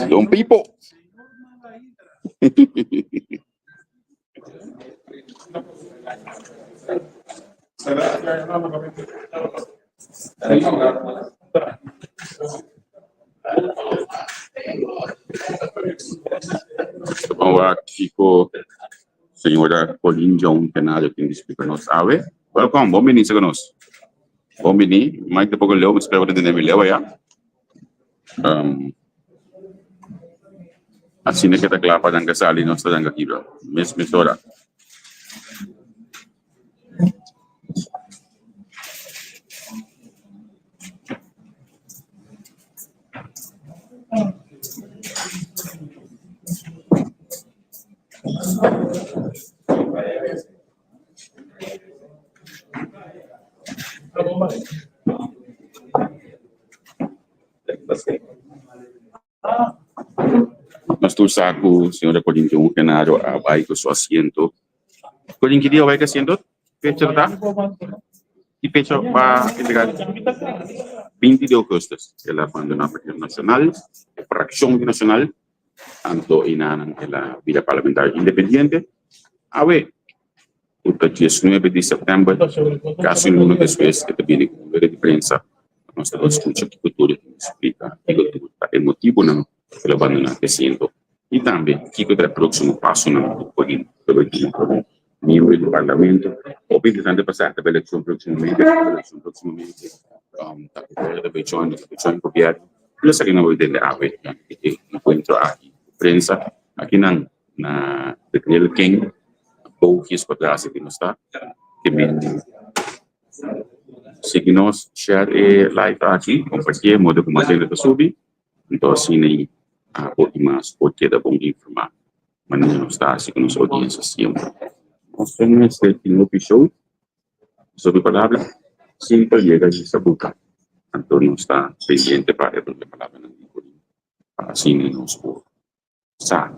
Don Pipo. Bon, kiko señora Colin John Canario tin di splika nos awe. Welcome, bon bini sa nos. Bon bini, Mike ta poko leu, mi spera bo ta tende mi leu aya. Asina ke ta kla pa ranka sali nos ta ranka kibra mes mesora. Nos tur sa ku señora Corinthio un Genaro a bai ku su asiento. Corin, ki dia a bai ku asiento? Fecha ta? Ki fecha pa entrega? 20 di augustus el a bandona Partido Nacional, e fraccion di Nacional. Anto enanan el a bira parlamentario independiente. Awe, ku ta diesnuebe di sèptèmber, kasi un luna despues, e ta bini ku un rueda di prensa pa nos ta por skucha kiko tur e tin di splika, kiko tur ta e motibunan ku el a bandoná e asiento i tambe kiko ta e próksimo pasonan ku por him pa bai tuma komo miembro di parlamento. Hopi interesante pa sa, ta bai elekshon próksimamente, ta bai elekshon próksimamente, ta ku ta bai join, ta bai join gobièrnu. Lo esaki nan bo tende awe durante e encuentro aki cu prensa aki nan na The Grill King Boogjes patras aki nos ta ke bini sigui nos share e live aki compartié modo cu mas hende ta subi enton asina abo y mas por keda bon informa manera nos ta haci cu nos audiencia siempre. Nos ta mester tin hopi show. Sobre palabra simpel yega di sabuka, anto nos ta pendiente pa e prome palabranan di Corinto, pa asina nos por sa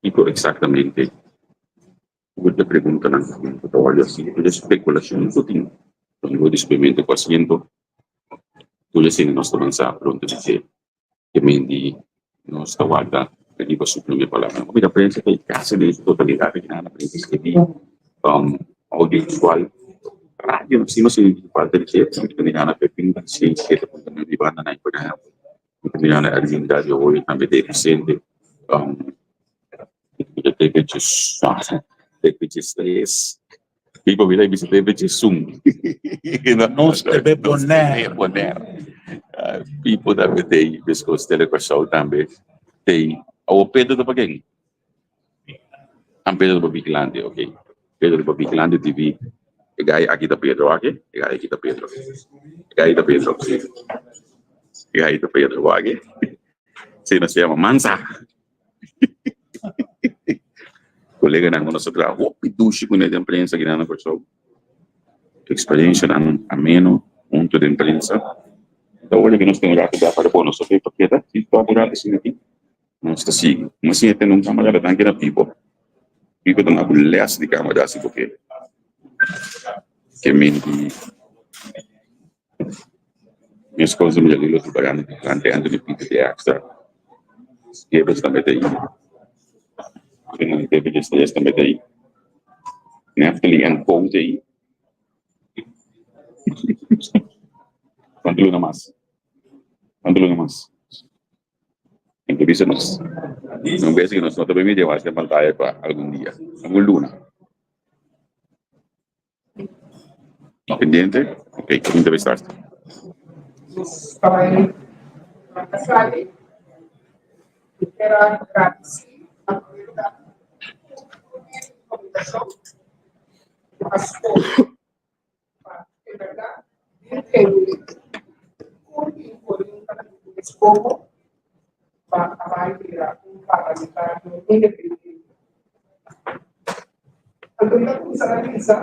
kiko eksaktamente tur e preguntanan ku ta wòrdu hasi, tur e spekulashon ku tin rondó di suplemento ku asiento, tur esei nos ta bansa pronto di dje. Ke men di nos ta warda riba su prome palabra. Hopi ta prensa ta e kasi den su totalidat aki nan a prensa skirbi audiovisual, radio no si nos sinti falta di dje, mi ta mira na Pepin 107.9 di banda nan por ehempel, mi ta mira na Erwin Radio Hoy tambe ta eficiente, TVG People bira bisa TV Zoom. Nos TV Bonaire. Bonaire. People tambe tei, meskos Tele Kòrsou tambe tei. Awor Pedro ta pa ken? An Pedro ta pa Vigilante, ok. Pedro ta pa Vigilante TV. E gai aki ta Pedro aki, e gai aki ta Pedro. E gai ta Pedro, si. E gai ta Pedro aki. Si, nos ta yama Mansa. Koleganan ku nos a traha hopi dushi kuné den prensa akinan na Kòrsou. Eksperensianan ameno huntu den prensa. Ta ora ku nos tin un rato bia para bo nos ta p'e paketa si toka un rato asina aki nos ta sigui. Nos siña tene un kamarada danki na Pipo. Pipo ta un abu lès di kamara si bo ke. Ke menti Mescos di Miguelito di Baranda di Grande Anthony Pieter di Extra. Gables tambe ta ei. David Estrellas tambe ta ei. Neftali and Co ta ei. Cuanto luna mas? Cuanto luna mas? Entrevista nos. Un bes que nos no ta bay media wach den pantaya pa algun dia, algun luna. Pendiente? Ok, kin ta bay start? Nos ta bai na sali. Mi kier a gradisí na promé lugar tur tur medio di komunikashon ku a skohe pa en bèrdat bin tende kon tin Corinta ta bin ku eskoho pa a bai bira un parlamentario independiente. Anto mi ta kuminsá na bisa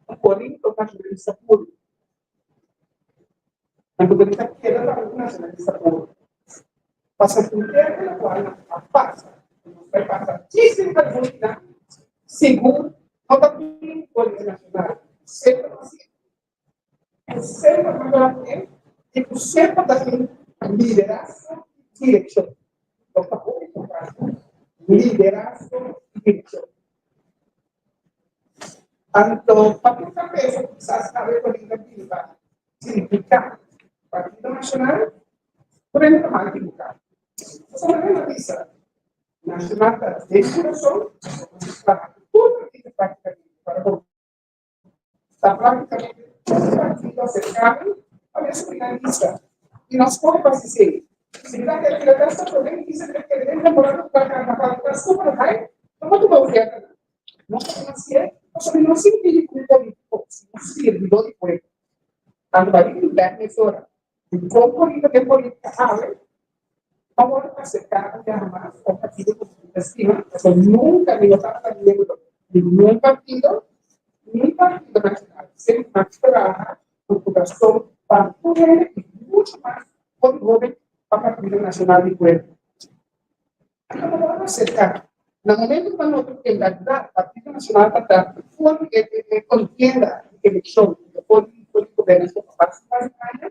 ku Corinto ta nacionalista puro. Anto mi ta keda tambe ku nacionalista puro. Pasobra tur tempu lokual a pasa ku nos pais. Bai pasa djis riba algun di nan, sigur no ta tin Polis Nashonal. Semper ta asina. Ku semper ta kla ku e i ku semper ta tin liderazgo i direkshon. Lo ta hopi importante, liderazgo i direkshon. Anto, pa tur ta pensa ku kisas awe Polis ta biba signifiká Partido Nashonal, por e no ta mal ekiboká. Pasobra nan a bisa, Nashonal ta den kurason, pa tur partido práktikamente para bo. Ta práktikamente tur partido aserkami pa mes opiná lista i nos por pa sisei. Si ta kere keda ta promé lista ta kere den temporada ku ta karnaval ta super hai, no por tuma ofertanan. Nos ta hasié pasobra no sinti di un polítiko sino sirbidó di pueblo. Tantu bai di bèk mesora di kon polítika den polítika awe no wòrdu aserká un biaha mas pa un partido ku mi ta stima pasobra nunka mi no tabata miembro di niun partido ni Partido Nacional. Semper mi a traha ku kurason pa tur hende i muchu mas for di hoben pa Partido Nacional di Pueblo. Anto bo wòrdu aserká. Na momento ku bo nota ku en bèrdat Partido Nacional ta ta for di e kontienda di elekshon for di gobernashon pa basta mas aña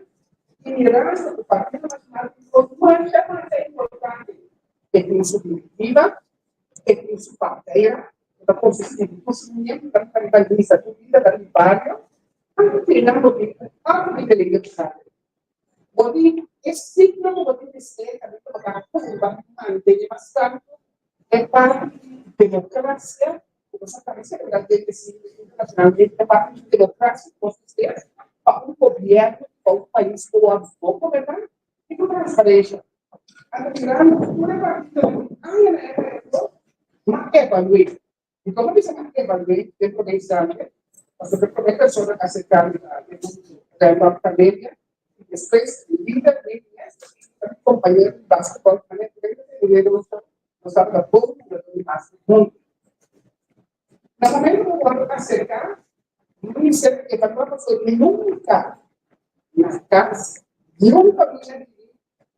i mirando ku Partido Nacional tin kos masha masha importante, e tin su direktiva, e tin su partera ku ta konsistí di tur su miembronan ku ta riba lista, tur lidernan di bario, anto tin nan bo tin un parti di delegado. Bo tin e signo ku bo tin mester tambe pa bo ta purba mantene mas tantu e parti di demokrasia ku bo sa tambe selebrá den e siglo internashonalmente e parti di demokrasia ku nos mester pa un gobièrnu pa un pais ku wòrdu bon goberná i ku transparensha. Anto mirando ku tur e partidonan di aña na e alrededor nan evalué. Mi komo bisa nan evalué den promé instante, pasobra e promé persona a aserká mi ta Rembrandt Camelia i despues lider di mes ta mi kompañero di basketbòl Manel Reyes i Rene nos nos tabata bon jugador di basket huntu. Na momento ku wòrdu aserká mi mester evaluá pasobra mi nunka na kas niun famia di mi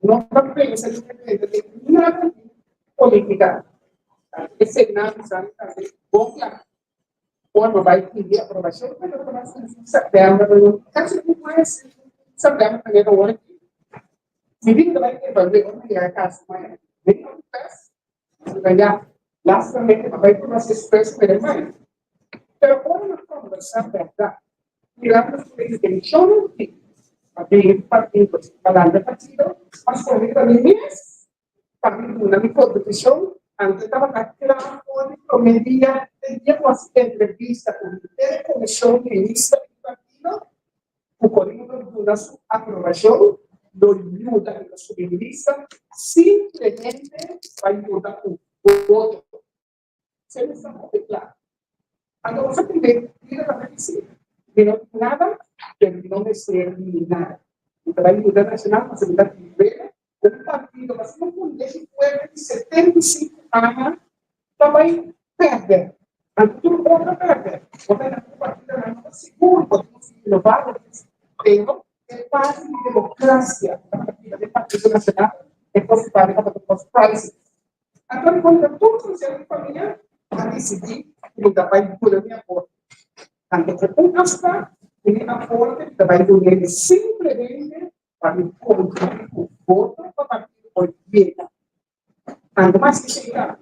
No ta pensa di drenta den nada di politica. Esei nan bisa mi tambe bon kla. Ora bo bai pidi aprobacion, pero ta mas un september, casi un mes september manera ora ki mi bin ta bai evalue ora mi yega cas mañana. Mi no pes, mi ta ya lastimamente a bai por mas despues ku e mai. Pero ora mi conversa berdad, mirando su intencionnan di pa bin partido, pa lanta partido, pa scoge riba mi mes pa mi duna mi contribucion, anto e tabata cla for di prome dia, e dia cu haci entrevista cu henter e comision di lista di partido, cu Corino duna su aprobacion, lo yuda riba su lista simplemente pa yuda cu voto. Sende sa hopi kla. Anto nos a pide bida ta difícil. Mi no tin nada, pero mi no mester di nada. Mi ta bai yuda Nacional pasobra mi ta ribera un partido pasobra un fundeshi fuerte di 75 aña ta bai perde. Anto tur otro perde. Bo ta na un partidonan no ta sigur, bo tin ku inova, bo tin pero e parti di democracia ku ta biba den Partido Nacional e kos ku tabata kos crisis. Anto kontra tur konseho di famia, a disidí ku mi ta bai duna mi aporte. Anto ku un afsprak ku mi aporte mi ta bai dun'é simplemente pa mi kontribuí ku voto pa partido por yega. Anto mas esei ta,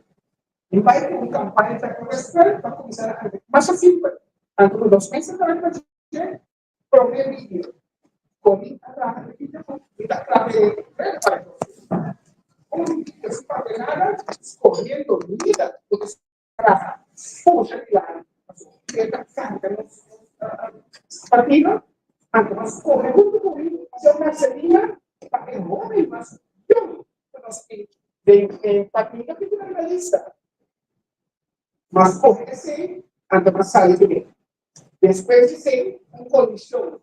mi bai ku un kampaña ta pa kuminsá na anda masha simpel. Anto ku nos mester ta riba dje, Promé video Komi a traha e video ku mi ta traha e red para Un video sin papia nada skohiendo lider ku ta traha pusha dilanti pasobra e ta kanta nos partido anto mas skohe huntu ku mi Señor Marcelina pa e hoben mas yong ku nos tin den e partido ki tin riba lista mas skohe esei anto mas sali kuné. Despues di esei, un kondishon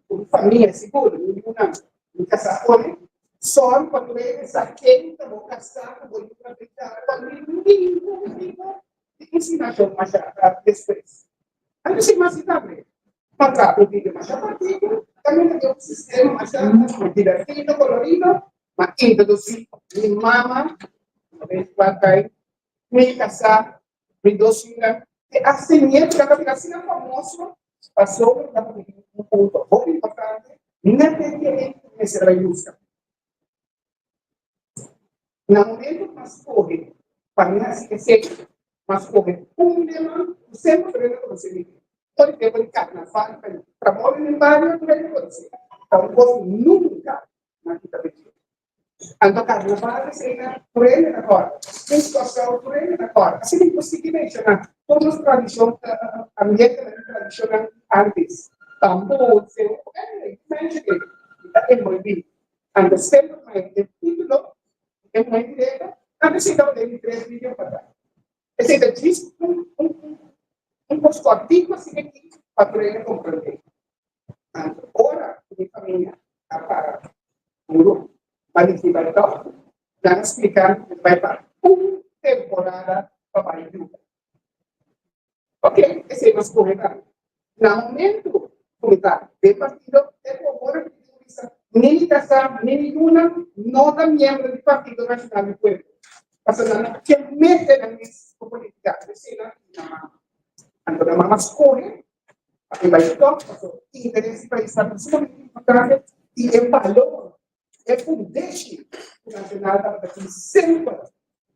ku mi famia sigur, mi yunan, mi kasá pone, Sòru pa tur hende sa ken ta bo kasá ku bo yunan den kara pa no tin ningun tipo di insinuashon masha despues. Anto si mas tambe, pa traha un video masha kòrtiku, kaminda den un sistema masha divertido, kolorido, ma introdusí mi mama, no ta kai. Mi kasá, mi dos yunan, e asemiento ta bira asina famoso pasobra ta pone un punto hopi importante na te kere ku mester bai buska. Na momento ku mas skohe pa mi hasi esei, mas skohe un deman ku semper ta rende konosé mi. Por e tempu di karnaval, trabou di mi bario ta rende konosé. Ta un kos ku nunka nan kita p'e. Anto karnaval esei na tur hende ta kòrda. Nos Kòrsou tur hende ta kòrda. Asina mi por sigui menshoná tur nos tradishon, ambientenan di tradishonnan di ántes. Tambú, seu, anyway, mi menshon ei, mi ta enbolbí. Anto semper mi haña e título di e muhé direkto, anto esei tabata e di tres video pa ta. Esei ta djis un un un kos kòrtiku asina aki pa tur hende komprendé. Anto ora ku mi famia a para duru pa disi bai tòg, nan a splika mi ku bai pa un temporada pa bai yuda. Ok, esei nos kohe tambe. Na momentu ku mi ta den partido, e ku ora ku mi tin ku bisa ni mi kasá ni mi yunan no ta miembro di Partido Nashonal di Pueblo, pasobra nan no ke mete nan mes ku politika. Esei nan tin na mama. Anto nan mama skohe Pa e bai tòg, pasobra interes di pais ta sumamente importante i e balor, e fundeshi ku Nacional tabata tin semper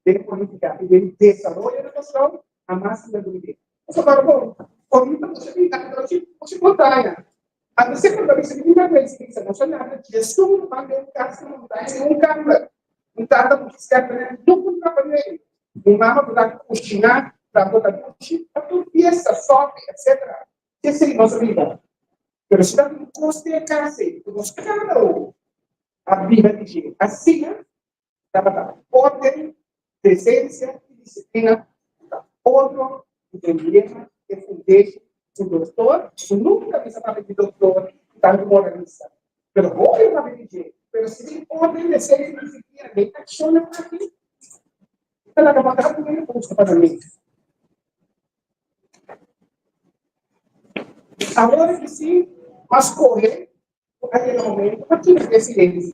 den politica i den desaroyo di Kòrsou, hamas tin a dubi. Pasobra bon, ahorita nos a bira mucha montaña. Anto semper ta bisa mi ta pensa bisa nos a lanta 11 ban den un kas na montaña den un kamber. Mi tata mucha skerp nan tur un trabalhei. Mi mama ku ta kushiná, ta bota dushi pa tur fiesta, sòpi, etsetera. Esei nos a biba. Pero si ta tin kos den e kas ei ku nos kada un a biba di dje asina, tabata órden, desensia i disiplina ku ta otro ku den lema e fundeshi ku doktor, ku nunka bisa papia di doktor ku tantu moralista, pero hopi a papia di dje. Pero si tin órden, desensia i disiplina den akshonnan aki, ta laga baka ku hende buska pa nan mes. Awor ki si, mas kohe ku a yega momento pa kima presidensia.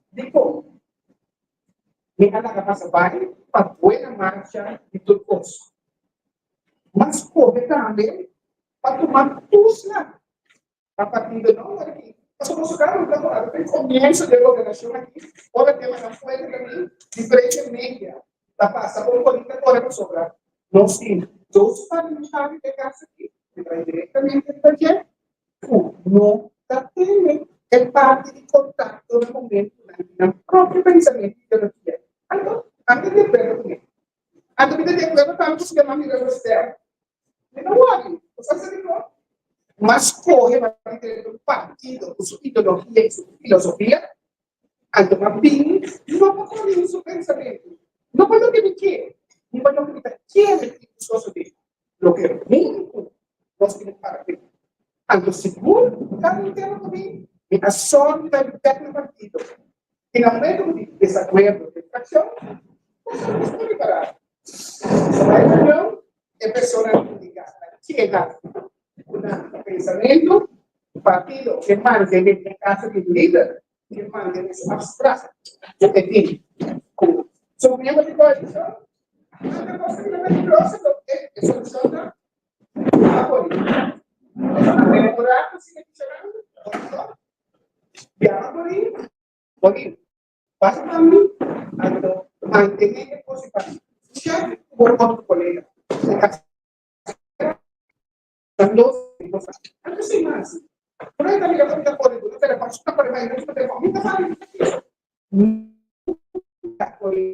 Dikon? Mi a laga pasa bai pa buena marcha di tur kos. Mas kohe tambe pa tuma tusnan pa partido no ora ki pasobra boso kada un ta kòrda den komienso di e gobernashon aki ora temanan fuerte ta bin diferente media ta pasa kon korin ta kore pasobra nos tin dos parlamentario den kas aki ku trae direktamente di tajer ku no ta tene e parti di kontakto na momentunan di nan propio pensamentu i ideologia. Anto, ami ta di akuerdo ku mi. Anto mi ta di akuerdo tambe ku su yama mi Rostel. Mi no wòri. Bo sa sa dikon? Mas kohe pa diferente un partido ku su ideologia i su filosofia, anto pa bin no pa kohe su pensamentu, no pa loke mi ke, ni pa loke mi ta kere tin ku sosodé. Loke huntu nos tin ku para p'e. Anto sigur kada un tema ku bin, mi a sòru pa e bèk na partido. I na momento ku tin desakuerdo den frakshon, nos a nos por ripará. Nos a bai reunion, e personanan ku tin gana keda ku nan pensamentu, partido ke mantené e kasa di lider ke mantené su afsprak ku e tin ku su miembro di koalishon. Anto kos ku ta peligroso e solushon ta a pone. Un rato si e kishanan, Yama Borin, Borin, pasa pa mi, anto mantené e kos pa mi. Shef ku bo otro kolega. Nan dos Anto sin mas. Por ahí ta mira ku ta kore ku ta telefòn, ta kore bai, ta telefòn, mi ta sabi mi ta kere. Nunka kore.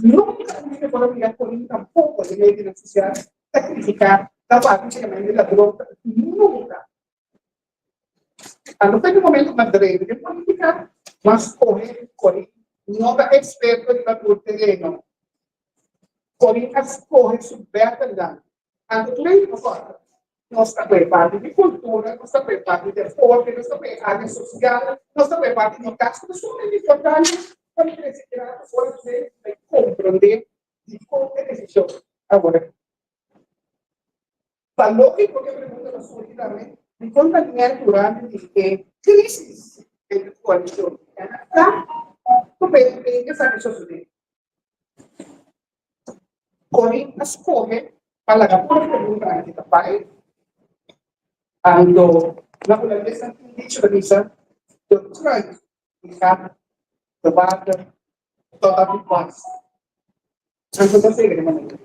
Nunka mi por a mira Corinne tampoco den medionan social ta critica, ta papia di ladron, nunka. A no ser di momento mas breve den politica, mas scoge Corinne no ta experto riba tur tereno. Corinne a scoge su battlenan. Anto tur hende por kòrda, nos ta koe parti di kultura, nos ta koe parti di deporte, nos ta koe área sosial, nos ta koe parti di nos kas, ku ta sumamente importante pa mi krese grandi ora ku mi bai komprondé dikon e desishon awor aki. Ta lógiko ku e pregunta ta surgi tambe, dikon ta nèt durante di e krísis? Entre koalishon di MFK ku PNP esaki sosodé. Cory a skohe pa laga por preguntanan ki ta bai, anto na hulandes nan tin un dicho ta bisa, De kruid die gaat de water totdat di barst. Anto ta sega di manera.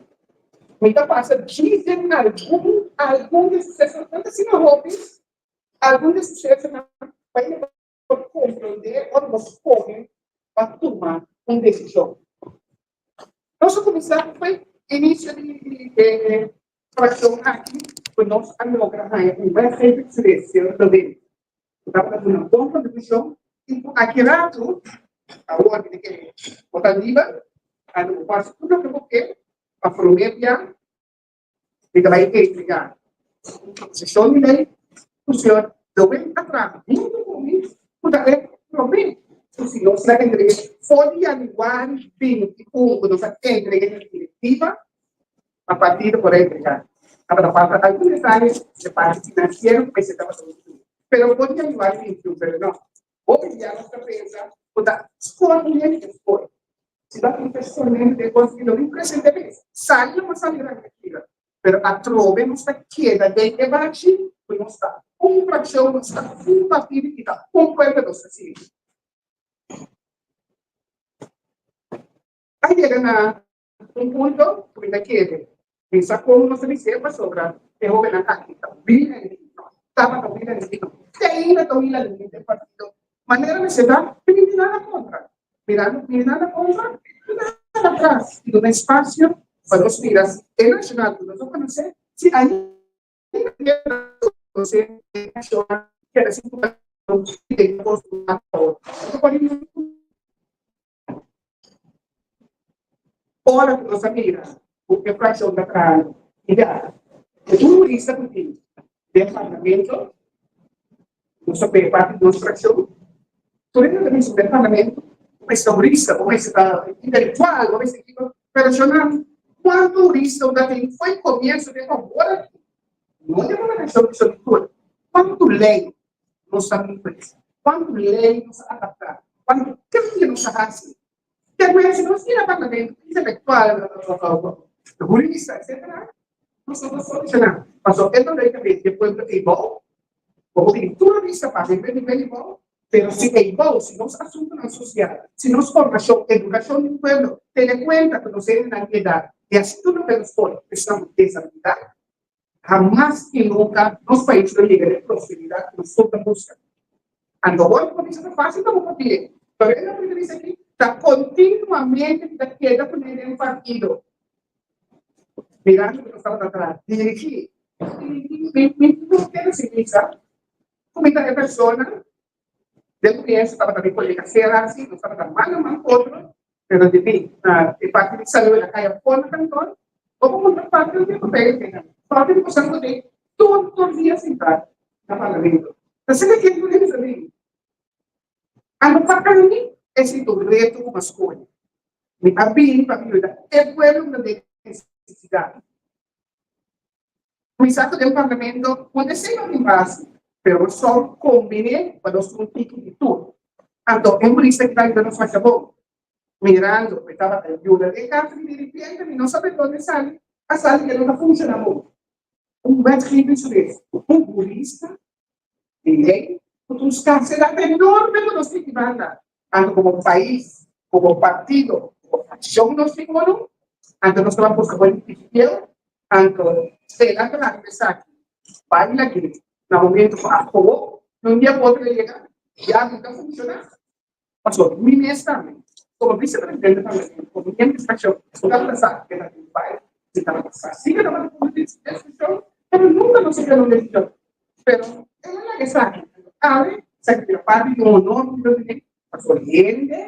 Mi ta pasa djis den algun algun di susesonan, no ta asina hopi, Algun di susesonan pa e por komprondé ora bo skohe pa tuma un desishon. Nos a kuminsá ku e inisio di e frakshon aki ku nos a logra haña un wetgevingsrichtlijn Lobin ku tabata duna bon kontribushon i ku aki ratu awor mi ta kere bo ta liber anto bo por hasi tur loke bo ke pa promé bia. Mi ta bai entregá un proposishon di lei ku señor De Windt a traha huntu ku mi ku ta e promé ku si nos la entreg'é for di yanüari 21 ku nos a entreg'é na direktiva pa partido por a entregá. Tabata falta algun detaye di parti finansiero ku mester tabata huntu. Pero for di yanüari 21, pero no. Hopi bia nos ta pensa ku ta skor un hende ke skor. Si ta un personente den kos lo mi presente mes. Sali lo por sali ranka pero atrobe nos ta keda den e bachi ku nos ta un frakshon, nos ta un partido i ta un pueblo nos ta sirbi. A yega na un punto ku mi ta kere bisa kon nos ta bis'é pasobra e hobennan aki ta wila di no, tabata wila di no, te ainda ta wila di den partido. Manera mester ta, mi no tin nada kontra. Mirando mi no tin nada kontra, mi ta hala atras i duna espasio pa nos mira si e nashonal ku nos a konosé, si ainda konosé e nashonal keda sin i den kos ku ta awor. Ora ku nos a mira ku e frakshon ta trahando i ya e tur hurista ku tin den parlamento, nos ta p'e parti di nos frakshon, tur hende ta bisa den parlamento bo mester ta hurista, bo mester ta intelektual, bo mester kiko, pero shonnan kuantu hurista bo ta tin fo'i komienso te awor aki? No den gobernashon di tur, kuantu lei nos ta cumpli? Cuantu ley nos a adapta? Cuantu cambio nos a haci? Te cu si nos mira parlamento intelectual, jurista, etcetera, nos no ta soluciona. Pasobra e dolor ta bini di e pueblo eybou, bo por bini tur revista pa bini nivel eybou, pero si eybou, si nos asuntonan social, si nos formacion, educacion di pueblo tene cuenta cu nos hendenan di edad y haci tur loke nos por, esnan cu desabilidad, Hamas i nunka nos pais lo yega den prosperidat ku nos tur ta buska. Anto hopi por bisa ta fásil pa bo papia, pero e loke mi ta bisa aki ta kontinuamente mi ta keda kuné den partido. Mirando ku nos tabata traha dirigí, mi mi no keda sin bisa ku mi ta e persona den komienso tabata mi kolega Sera asi, nos tabata man a man ku otro, Pero debí na e parti di salú el a kai afó na kantor, bo por puntra kualke un tempu p'e esei nan. Parti di kosnan ku tin tur tur dia sintá na parlamento. Ta sende ken ku hende sa bin. Anto pa ami esei ta un reto ku mi a skohe. Mi a bini pa mi yuda e pueblo ku ta den nesesidat. Kuminsá ku den parlamento un esei no tin base, pero nos sòl kombiné pa nos un tiki di tur. Anto e hurista ki ta yuda nos masha bon. Mirando ku e tabata yuda den kaso di diripiente mi no sabe donde sali, a sali ke no ta funshoná bon. Un wetgevingsjurist, un hurista di lei ku ta un skarsedat enorme ku nos tin ki banda, tantu komo pais, komo partido, komo frakshon nos tin unu, anto nos ta buska bon fiel, anto stela ta laga esaki bai lag'é na momento ku a kobo, no un dia ku otro yega ya no ta funshoná. Pasobra mi mes tambe, komo visepresidente parlamento, komo miembro di frakshon, no tabata sa ke ta tin bai, si tabata sa si ke tabata tin un desishon, pero nunka nos a keda un desishon. Pero el a laga esaki, anto awe esaki bira parti di un honor ku mi lo tene, pasobra hende,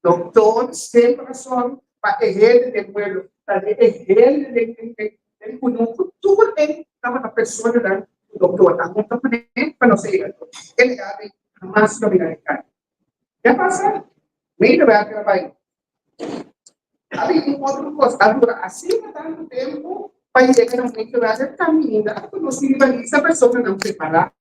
doktor semper a sòru pa e hende den pueblo, ta den e hende den den kunuku, tur e tabata personanan ku doktor a hunta kuné pa nos a yega. E legado ei hamas lo bira rikai. Ya pasa medewerker a bai. A bin un otro kos, a dura asina tantu tempu pa yega na un medewerker kaminda ku nos riba lista personanan prepará.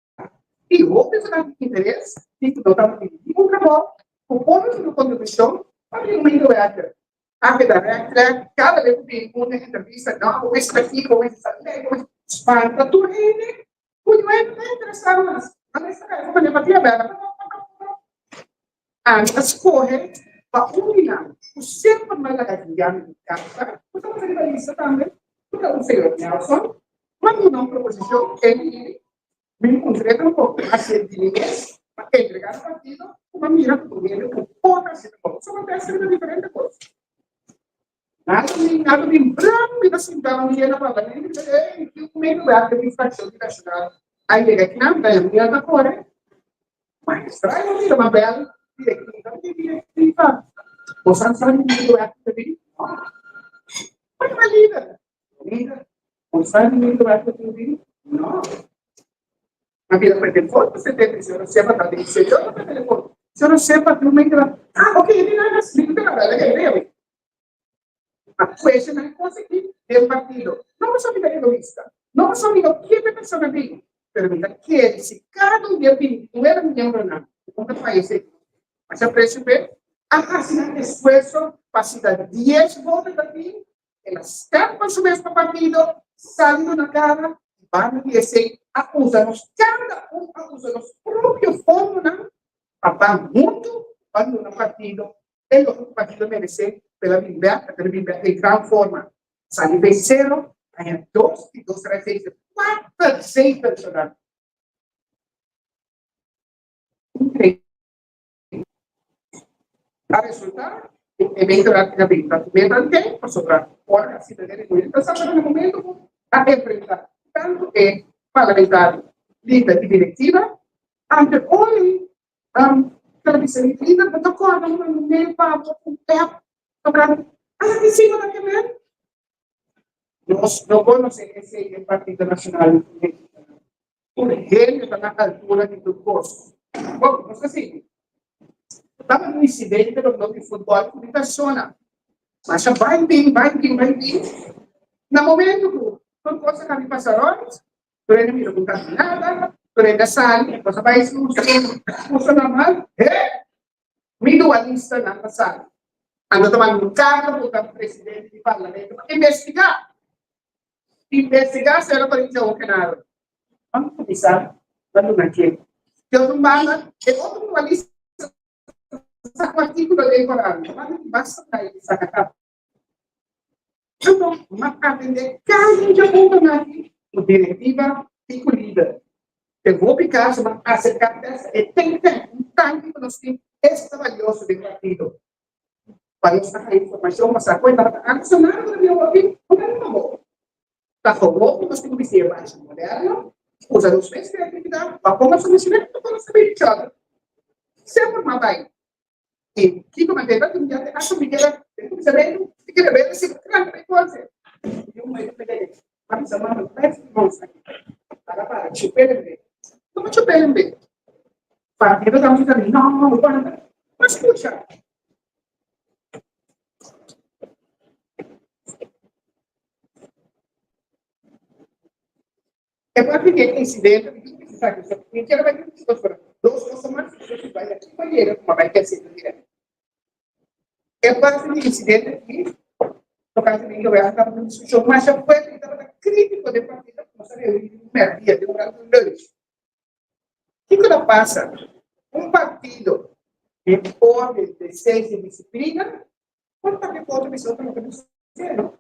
I hopi esnan tin interes di ku no tabatin ningun trabou ku por hasi un kontribushon pa bin un medewerker. A keda rèk trèk kada bes ku bin un entrevista, no, bo mester ta aki, bo mester ta esei, bo mester spanta tur hende ku no e ta interesá mas. Nan mester kai for manera pa bèla. Ami a skohe pa un di nan ku semper mi a laga guia mi di kasa, ku tabata riba lista tambe, ku ta un señor Nelson, mi a duna un proposishon, e miri, Mi encontré tampoco haci di mi mes pa entrega na partido cu mi a mira cu un hende cu por haci trabou. So mi a test riba diferente cos. Nada mi nada mi bram mi ta sinta un dia na parlamento mi ta ey ki un medewerker di fraccion di nacional a yega akinan mi ta mi ta core ma extraño mi ta bel directiva mi directiva bo sa sa mi medewerker ta bin no pa lider Lider, bo sa di mi medewerker ta bin no. A bira pa telefon, pa setenta, si ora sepa ta di señor pa telefon. Si ora sepa tu me tra, ah, ok, di nada, mi ta na bela que debe. A question na cosa aquí del partido. No paso mi ta egoísta. No paso mi no quiere persona bin, pero mi ta quiere si cada un dia bin nueve miembronan ku ta fallece. Masha precio pe a hasi nan esfuerzo pa si ta 10 voto ta bin, El a stèm pa su mes pa partido, sali duna kara i banda di esei a usa nos kada un a usa nos propio fondonan pa ban huntu pa duna partido e loke ku partido meresé pa el a bin bèk, el a bin bèk den gran forma. Sali bay sero, haña dos i dos tres seis kuater zetelnan. Increíble. A resulta ku e meter aki a bin ta meta di ken pasobra ora a sita den e muhé ta sa pero na momento ku a enfrenta tantu e parlamentario, lider i direktiva ante ori ta bisa mi lider bo ta kòrda un momento pa bo ku app tokante ah di si bo ta kemen nos no konosé esei den Partido Nacional Mexicano. Tur hende ta na altura di tur kos. Bon, nos ta sigui. Tabata un insidente rondó di futbòl ku mi persona. Masha bai bin, bai bin, bai bin. Na momento ku tur kos a kami pasa rònt, tur hende mira ku no ta nada, tur hende a sali, e kos a bai su kurso normal. He! Mi dualistanan ta sali. Anto ta manda un karta ku ta presidente di parlamento pa investigá. Investigá si ora Corintio o Genaro. Vamos kuminsá pa duna ke. Di otro banda, e otro dualista sa ku artíkulo den Koran. Banda di basta ta i saka kap. Anto, m'a atendé kada un dje puntonan aki ku direktiva i ku lider. Den hopi kaso m'a aserká tèst e think tank, un tanki ku nos tin esta balioso den partido. Pa nos a haña informashon pa sa ku e tabata antes o nada ku ta bira hopi, no ta numa bo. Ta gewoon ku nos tin ku bisti e bashi moderno, usa nos mes kreatividat pa ponga solushonnan ku nos ta bini each other. Semper m'a bai. I kiko mi beba tin ya te hasta mi keda den kuminsamentu mi keda bebe si grandi pa e konse. I un momento mi keda a bisa mama bes mi mons aki para para chupelen be. Tuma chupelen be. Partido ta bisa mi no no wanta. Ma skucha. E parti di e incidente mi tin precisá cu mi kier bai tin dos ora, dos cosa mas y despues bai aki pa yega cu mi bai kel sitio direct. E parti di incidente aki tocante mi gewerkt tabata un discusion masha fuerte y tabata critico den partido cu nos a reuni un merdia den un rato lunch. Kiko ta pasa? Un partido den orden, decencia y disciplina por papia cu otro persona loke ta sucediendo.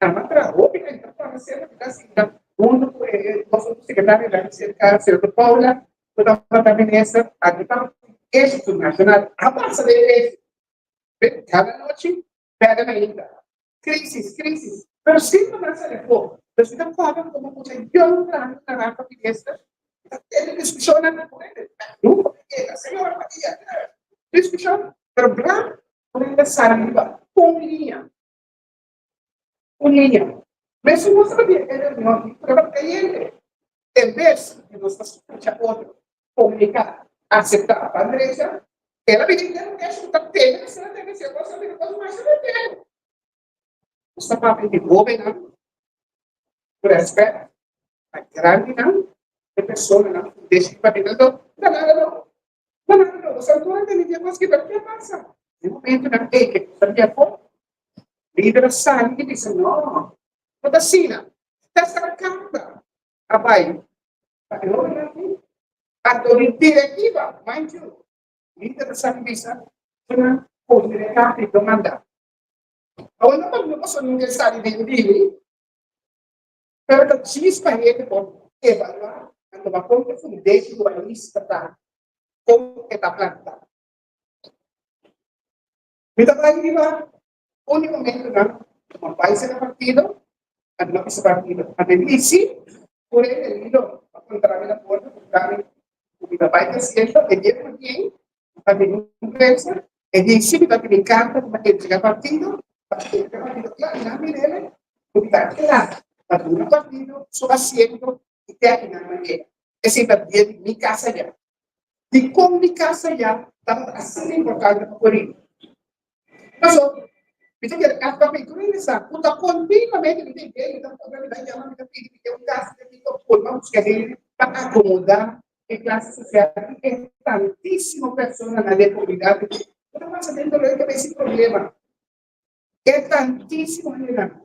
Nan a traha hopi aña ta forma semper cu ta sinta hunto cu e nos otro secretario nan cerca señor Paula cu tabata minister aki ta éxito nacional a pasa den éxito pero cada nochi perde mainta crisis crisis pero semper nan sali afo pero si ta corda como mucha young grandi na raad di minister ta tene discusionnan cu hende nunca ta yega señora Maria discusion pero blanco Por ta sali riba un liña. Un liña. Mesun nos ta bira e reunion aki ku tabata kayente. En bes di nos ta skucha otro, komuniká, aseptá pa drecha, el a bini den un kesh ku ta tene asina tene si e kos a bira kos masha na tene. Nos ta papia di hóbennan ku rèspèt pa grandinan. personanan fundeshi di partido anto ta nada no ta nada no boso tur a tene dia kos ki pero ke pasa den momentonan ei ke ta bia afó lider a sali i bisa no no ta asina ta esta karta a bai pa e hobennan aki anto di direktiva mind you lider ta sali bisa ku nan kontra e karta i lo manda. Awor no pa boso nunca e sali den bini, pero ta djis pa hende por evaluá anto ba kon e fundeshi dualista ta, kon e ta plantá. Mi ta bai riba un di momentonan ku mi a bai sera partido, anto mi a bisa partido, anto e di si, tur e herido a kontra mi na porta, puntra mi ku mi ta bai ta siento, e dia ku mi tin Pa mi un prensa, e di si mi ta pidi karta pa entrega partido, pa entrega partido kla, nan mirele ku mi ta kla pa duna partido su asiento i te aki nan manera. Esei ta dia di mi kasa ya. Dikon mi kasa ya tabata asina importante pa Corina? Paso, mi ta kere FKP tur hende sa ku ta kontinuamente mi ta idea, mi ta puntra, mi ta yama, mi ta pidi, mi tin un kasa den mi por buska hende pa akomoda e klase sosial i e tantísimo personanan den komunidat ku ta pasa den dolor di kabes i problema. E tantísimo hendenan.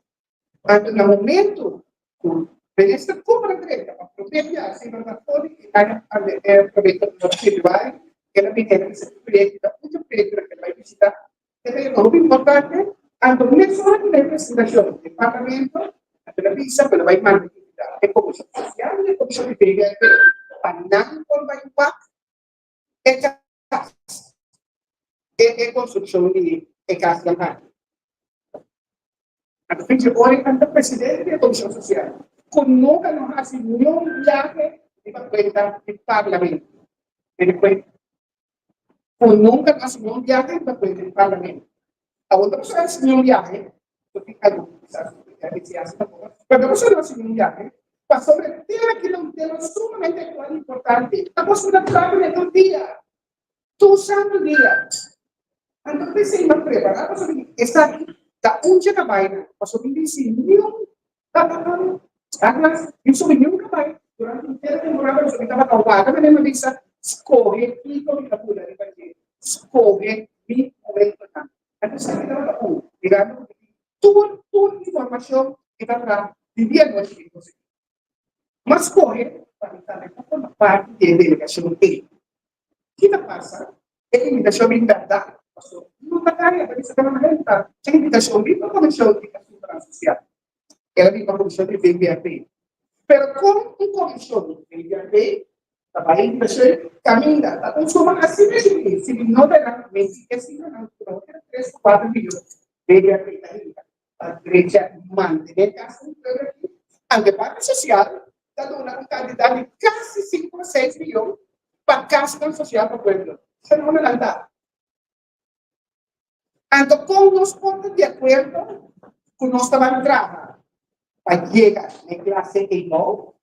Anto na momento ku Minister Cooper a drenta pa promé bia si no ta for di e aña promé ku februari el a bini a bisa ku proyekto ta mucho proyektonan ku el bai visita e ta hopi importante anto mesora ku na e presentashon den parlamento anto el a bisa ku el a bai manda invitá e komishon sosial i e komishon di VVRP pa nan por bai wak e kas e konstrukshon di e kasnan aki. Anto Finchi Ori a ta presidente di e Komishon Sosial ku nunka no hasi niun biahe riba kuenta di Parlamento. Tene kuenta ku nunka no hasi niun biahe riba kuenta di Parlamento. Awor ta pasobra hasi niun biahe, ku tin algun kisas ku ta kere hasi tampoco, pero ta pasobra no hasi niun biahe pasobra e tema aki ta un tema sumamente aktual i importante. Ta pasobra ta trata tur dia. Tur santu dia. Anto p'esei mi a prepará pasobra mi esaki ta un dje kabainan, pasobra mi tin sin niun atlas, mi subi niun kabai durante henter temporada pasobra mi tabata warda manera mi a bisa skohe kiko mi ta bula riba dje, skohe mi momentonan. Anto esaki tabata un, mirando ku mi tin tur tur informashon mi ta traha di dia anochi mi konsegui. Mi a skohe pa mi tambe por forma parti di e delegashon ei. Ki ta pasa? E invitashon bin bèrdat, pasobra no ta kaya, ta bisa ta nan henta. E invitashon bin pa Komishon di Asuntunan Sosial. El a bin pa Komishon di VVRP. Pero kon un komishon di VVRP ta bai invitashon kaminda ta un suma asina chikí? Si mi no ta erá, menti e sifranan ku no era tres ku kuater miyon VVRP ta hinka pa drecha i mantené kas den pueblo aki. Anto e parti sosial ta duna un kantidat di kasi 5,6 miyon pa kasnan sosial pa pueblo. Fenomenal ta. Anto kon nos por ta di akuerdo ku nos ta ban traha pa yega na e klase ei bou?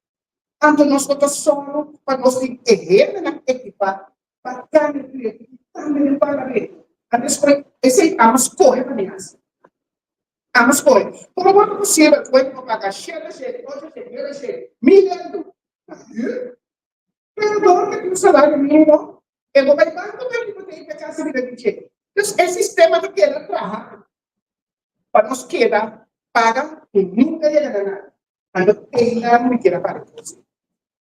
Anto nos no ta sòru pa nos tin e hendenan ekipá pa kambia proyekto i tambe den parlamento. Anto esei amo skohe pa mi hasi. Amo skohe. Komo por ta posibel ku bo paga shete shete, ocho shete, nuebe shete, mil euro na hür? Pero dor ke tin un salario minimo, e bo bai banko pa hipoteca kasi bira di dje. Dus e sistema ta keda traha pa nos keda paga i nunka yega na nada. Anto einan mi kier a para ku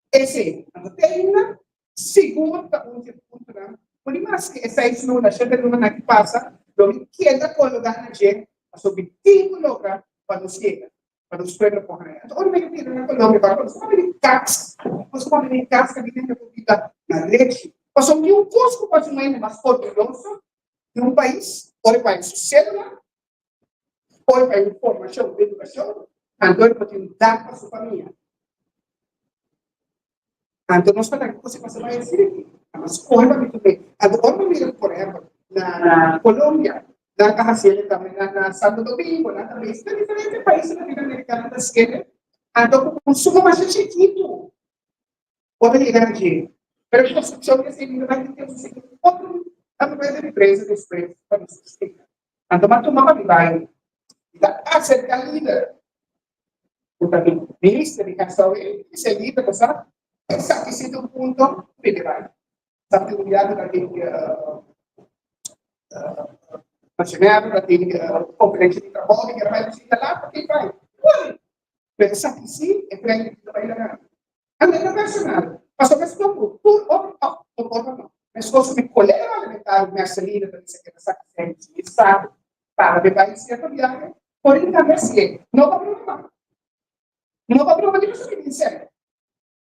Esei, anto te ainda sigur ta un dje puntonan ku ni maske e seis luna, shete lunanan ki pasa, lo mi keda kologa na dje pasobra mi tin ku logra pa nos yega. Pa nos pueblo por haña. Anto ora mi a bira na Colombia pa nos por bini kas, nos por bini kas ka bini ku bida na rechi. Pasobra tin un kos ku por haci un hende mas orguyoso di un pais, ora e por su cédula, ora e por un formacion, un educacion, anto e por tin un dak pa su famia. Anto nos ta laga cos pasa bai asina aki. A scoge pa mi tupe. Anto ora mi mira por ehempel na Colombia nan a haciendo tambe na Santo Domingo nan tambe na diferente pais latinoamericano ta haciendo. Anto cu un suma masha chikitu bo ta yega na dje. Pero e construccion di esey no ta bai tin tempo sigui otro a rueda di prensa despues pa nos explica. Anto mi a tuma pa mi bai mi ta acerca lider. Ku ta di minister di SOE, di se lider bo sa. Esaki si ta un punto federal. Sa tin un biaha ta tin funcionario, ta tin conferencia di trabou, di kere bai visita la, ta tin bai. Bueno, pero esaki si e tren di ta bai laga. A nivel personal, pasobra meskos ku tur otro, òf tur otro no, meskos ku mi kolega parlamentario Mercelina ta bisa ke ta saka sèn di estado para be bai sierto biahe, por e tambe hasié, no pa broma. No pa broma di pasobra mi tin sèn.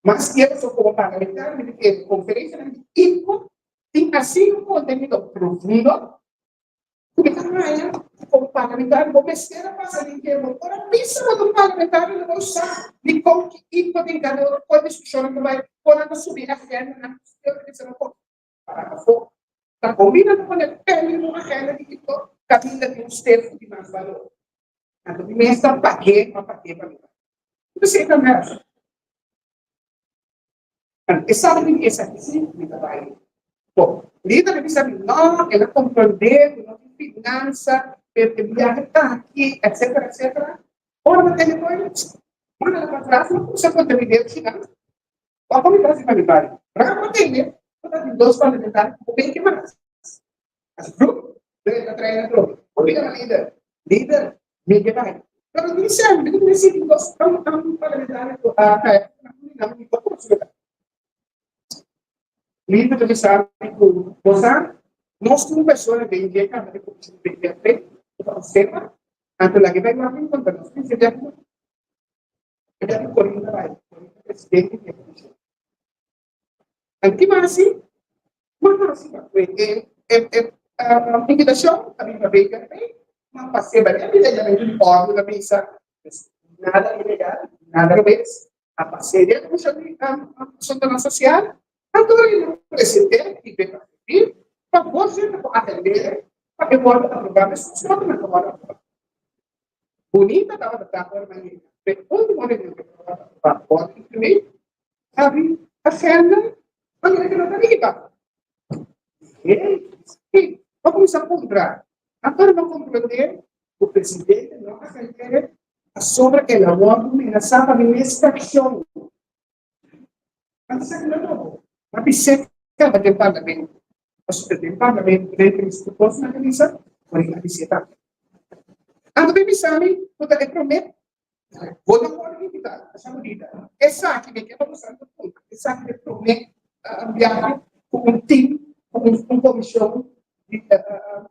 Mas kier so komo parlamentario mi ta kere konferensianan di IPCO tin asina un kontenido profundo ku mi ta haña ku komo parlamentario bo mester a pasa den ke bo por a bisa bo ta un parlamentario lo bo sa dikon ki IPCO tin kada ora kua diskushonnan ta bai kon nan ta subi agendanan ku ta bisa no por para afó ta kombina ta pone pèl riba un agenda di IPCO kaminda tin un stef ku tin mas balor anto mi mes ta pag'é pa pag'é pa mi bai. P'esei ta mester. E sabi di esaki si mi ta bai. Bon, lider a bisa mi, no, el a komprondé ku no tin finansa p'e biahe aki, etsetera, etsetera. Ora mi tende koe, manda la patras, mi kuminsá konta mi dedo shinan. Wak mi ta hasi pa mi bai. Rato a tende ku ta tin dos parlamentario ku bo ke mas. As grup, den ta traina atrobe. Bo bira na lider. Lider, mi ke bai. Pero mi sèn, mi ta sinti dos parlamentario ku a kai na mi pa konsulta. Lider ta bisa mi ku bo sa, nos tin un persona den dje kaba di komishon di BPRP ku ta observa, anto laga e bai wak kontra nos. Mi sèn, e ta Corinta bai, Corinta presidente di e komishon. Anto ki mas hasi? Mas hasi pa ku e e invitashon ta bin pa BPRP, mas pa seba den bidayamentu di òrdu ta bisa nada ilegal, nada robes, a pas'é den komishon di asuntunan sosial, anto e lo present'é di BPRP pa por sierto por atendé pa e wòrdu aprobá meskos ku otronan ta wòrdu aprobá. Bunita tabata ta ora nan yega. P'e ultimo reunion ku tabata pa bòrdu di primé, habri agenda manera ku no ta riba. Hey, hey, bo kuminsá puntra. Anto bo komprondé ku presidente no a henter pasobra el a wòrdu menasá pa mi mes frakshon. Anto sa kila nobo. Ma bis'é kaba den parlamento. Pasobra den parlamento den Cristo kos nan a bisa, por e a bis'é tambe. Anto mi bisa mi ku ta e promé bo no por invitá asha bonita. Esaki mi ke pa mustra tur punto. Esaki ta e promé biaha ku un tim, ku un komishon di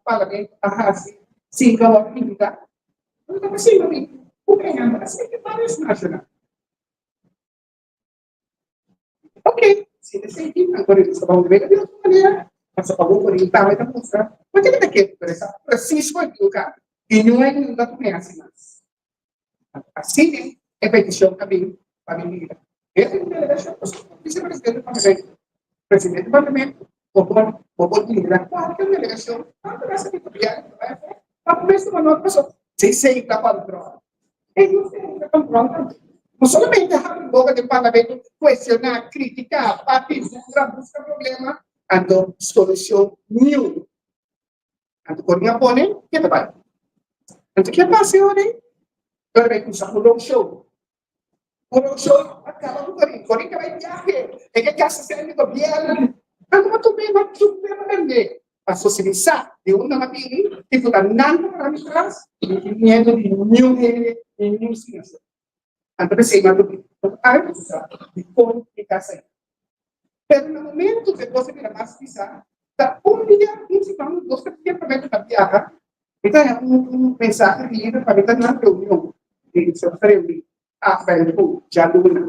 parlamento a hasi sin ku a wòrdu invitá. No ta posibel mi. Ku ehèmpel asina ke varios nashonal. Ok, si ta esei, anto nos ta bou di otro manera, pasobra awor por e tambe ta mustra ku ke ta ke pero sa presis ku e ekivoká i niun hende no ta tum'é hasi mas. Asina e petishon a bin pa mi bira. E un delegashon pasobra visepresidente di parlamento, presidente di parlamento bo por bo por lidera kualke un delegashon tantu resta di gobièrnu ku ta bai afó pa bo mes tuma nota pasobra si esei ta kòntròl. E nos tin un control tambe. No solamente habri boca den parlamento, cuestiona, critica, papia, zundra, busca problema, anto solucion niun. Anto con mi a pone, ke ta bai? Anto ke a pasa e ora ei? Ora bai cusa un road show. Un road show a caba cu Corin. Corin ke bai viahe, e ke gasta sèn di gobierno. Anto bo tume, bo tume pa bende. Pa sosialisá di unda m'a bini i ku ta nan ta para mi tras, mi tin miedu di niun hende ni niun situacion. Anto p'esei m'a dubi tur algu ku sa dikon mi ta asina. Pero na momento ku e kos a bira mas pisá, ta un dia, un siman, dos tres dia promé ku ta biaha, mi ta haña un mensahe di lider pa mi ta na reunion di reuni afèntu djaluna.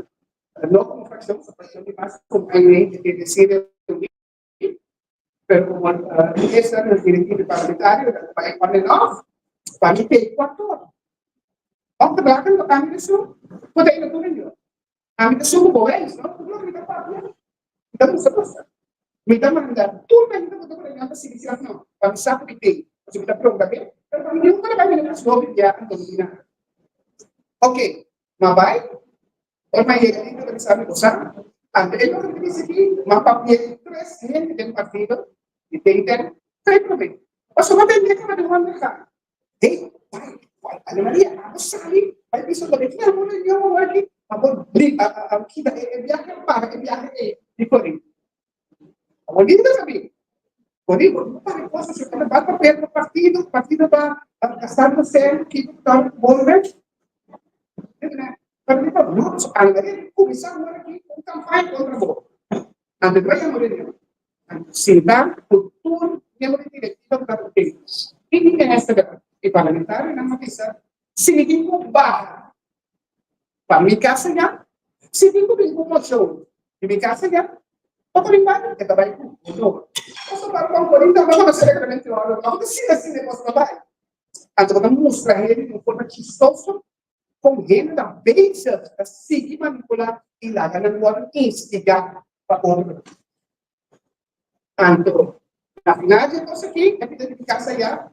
No komo frakshon, frakshon di mas komo aña e deside reuni. Pero como esa nos directiva parlamentario ta bai on and off, pa mi pay cuarto. Of te braken to cambio de su, por ta ina tur yo. A mi ta subo bo reis, no? Tur loke mi ta papia, mi ta mustra mustra. Mi ta manda tur mainta ku ta por ta sigui si of no, pa mi sa ku mi pay. Pasobra mi ta pregunta be, pero pa mi nunca ta bai mira mas hopi bia anto mi na. Ok, ma bai. Ora mi a yega ei tabata bisa mi, Bo sa, anto e loke mi ta bisa aki, mi a papia ku tres hende den partido di Dayton, tres promé. Pasobra bo tende kaba di wonder ga. Hey, bai, bai, Ana Maria, abo sali, bai bisa loke tin abo reunion awor aki. Pa por kita e biahe a paga e biahe ei di Corinne. Awor di ta sabi. Corinne, bo no paga cosa si bo ta bai papel pa partido, partido ta gastando cen, kiko ta bolbe. Partido no, anda e cuminsa awor aki un campaña contra bo. Anto e bai yama reunion. Anto sinta cu tur miembro di directiva cu ta tin. Tin minister y parlamentarionan a bisa si mi tin cu baha Pa mi casa ya, si tin cu bin cu mocion di mi casa ya, pa por bai, e ta bai cu honor. Pasobra pa un Corinto no conoce reglamento di orden, no ta asina asina e cos ta bai. Anto bo ta mustra hende di un forma chistoso con hende ta bezig ta sigui manipula y laga nan worde instiga pa otro. Anto, na final di e cos aki, e pida di mi casa ya,